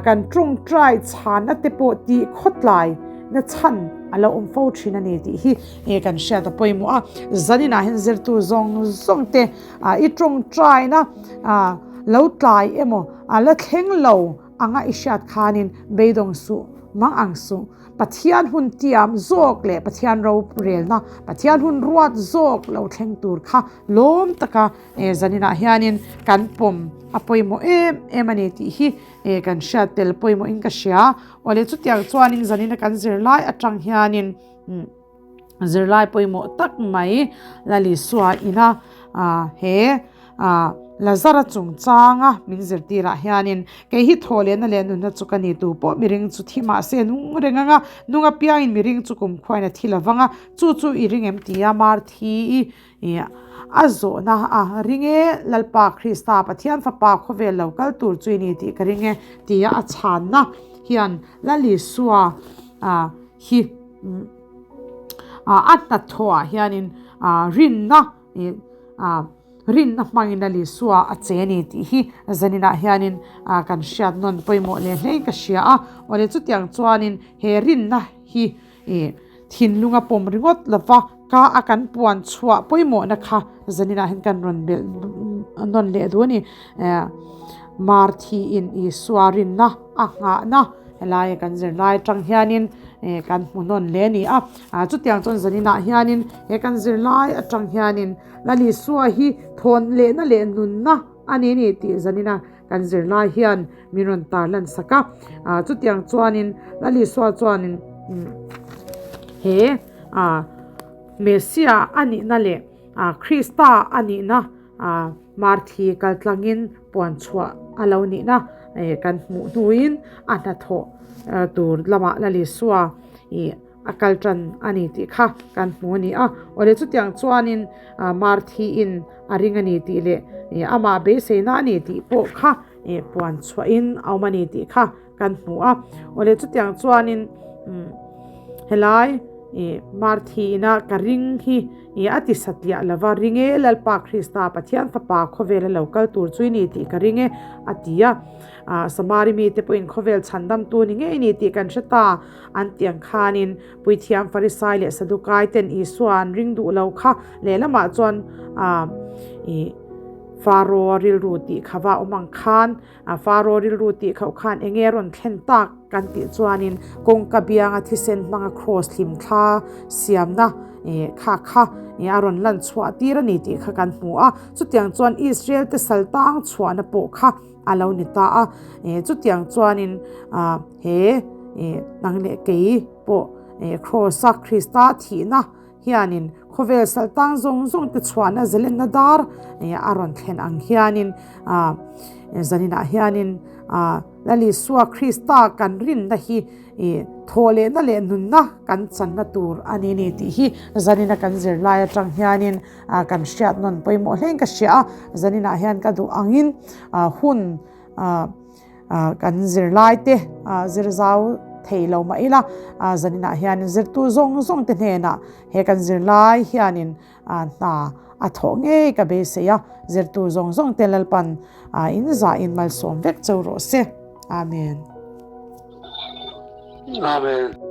Speaker 1: kan tawngtai chhanna te pawh tih khawtlai na chhan a lo awm fo thin a ni tih hi kan hriat a pawimawh a zaninah hian zirtu zawng zawng te I tawngtaina lo tlai emaw a la thleng lo anga i hriat khanin beidawng suh mang ang suh. Pathian hun tiam zawk leh Pathian rorelna, Pathian hun ruat zawk lo thleng tur kha lawm taka zaninah hianin kan pawm a pawimawh em em a ni tih hi kan hriat tel pawimawhin ka hria. Awle chutiang chuanin zanina kan zirlai atang hianin. Zirlai pawimawh tak mai Lalisua ina he Lazara chungchanga min zirtirah hianin kei hi thaw lehna leh nunna chu ka ni tu pawh miring chu thi mahse nung reng anga nung apiangin miring chu kumkhuain a thi lovang a, chu chu i ring em tia Marthi i a zawhna a ring e, Lalpa Krista Pathian fapa khawvel lo kal tur chu i ni tih ka ring e tia a chhanna hian Lalisua hi. A hnathawhah hianin rinna rinna hmangin a Lisua a che a ni tih hi zaninah hianin kan hriat nawn pawimawh leh hlein ka hria a. Awle chutiang chuanin he rinna hi thinlunga pawm ringawt lova ka a kan puan chhuah pawimawhna kha zaninah hian kan rawn belh nawn leh duh a ni. Marthiin Isua rinna a nghahna helaia kan zirlai atang hianin kan hmu nawn hle a ni a, chutiang chuan zaninah hianin he kan zirlai atang hianin Lalisua hi thawn lehna leh nunna a ni ni tih zanina kan zirlai hian min rawn tarlan sak a, chutiang chuanin Lalisua chuanin he Messia a nihna leh Krista a nihna Marthi kaltlangin puan chhuah a lo nihna kan hmuh hnuin a hnathawh tur lamah Lalisua ih a kal tan a ni tih kha kan hmu a ni a. Awle chutiang chuanin Marthiin a ring a ni tih leh amah beiseina a ni tih pawh kha puan chhuahin a awm a ni tih kha kan hmu a. Awle chutiang chuanin helai ih Marthi-ina ka ring hi ih a ti satliah lova ring e Lalpa Krista Pathian fapa khawvela lo kal tur chu i ni tih ka ring e a ti a. Ah Samari mite pawhin khawvel chhandamtu ni ngei ni tih kan hre ta an tih ang khanin Puithiam Farisai leh Sadukai ten Isua an ring duh lo kha lehlamah chuan ah ih Faro rilru tih kha va awm ang khan A Faro rilru tih khauh khan eng nge rawn thlen tak kan tih chuanin kawngka bianga thisen hmanga kraws hlim thla siamna kha kha a rawn lan chhuah tir a ni tih kha kan hmu a. Chutiang chuan Israel te sal tang chhuahna pawh kha a lo ni ta a. Chutiang chuanin he nang leh kei pawh kraws a Krista thihna hianin khawvel saltang zawng zawng te chhuahna zalenna dar a rawn thlen ang hianin zaninah hianin Lalisua Krista kan rinna hi thawhlehna leh nunna kan channa tur a ni ni tih hi zanina kan zirlai atang hianin kan hriat nawn pawimawh hlein ka hria a, zaninah hian ka duh angin hun Kan zirlaite zir zau thei lo mah ila, zaninah hian zirtu zawng zawng te hnenah he kan zirlai hianin hna a thawh ngei ka beisei a, zirtu zawng zawng te Lalpan in zahin malsawm vek cheu rawh se. Amen.
Speaker 2: Amen.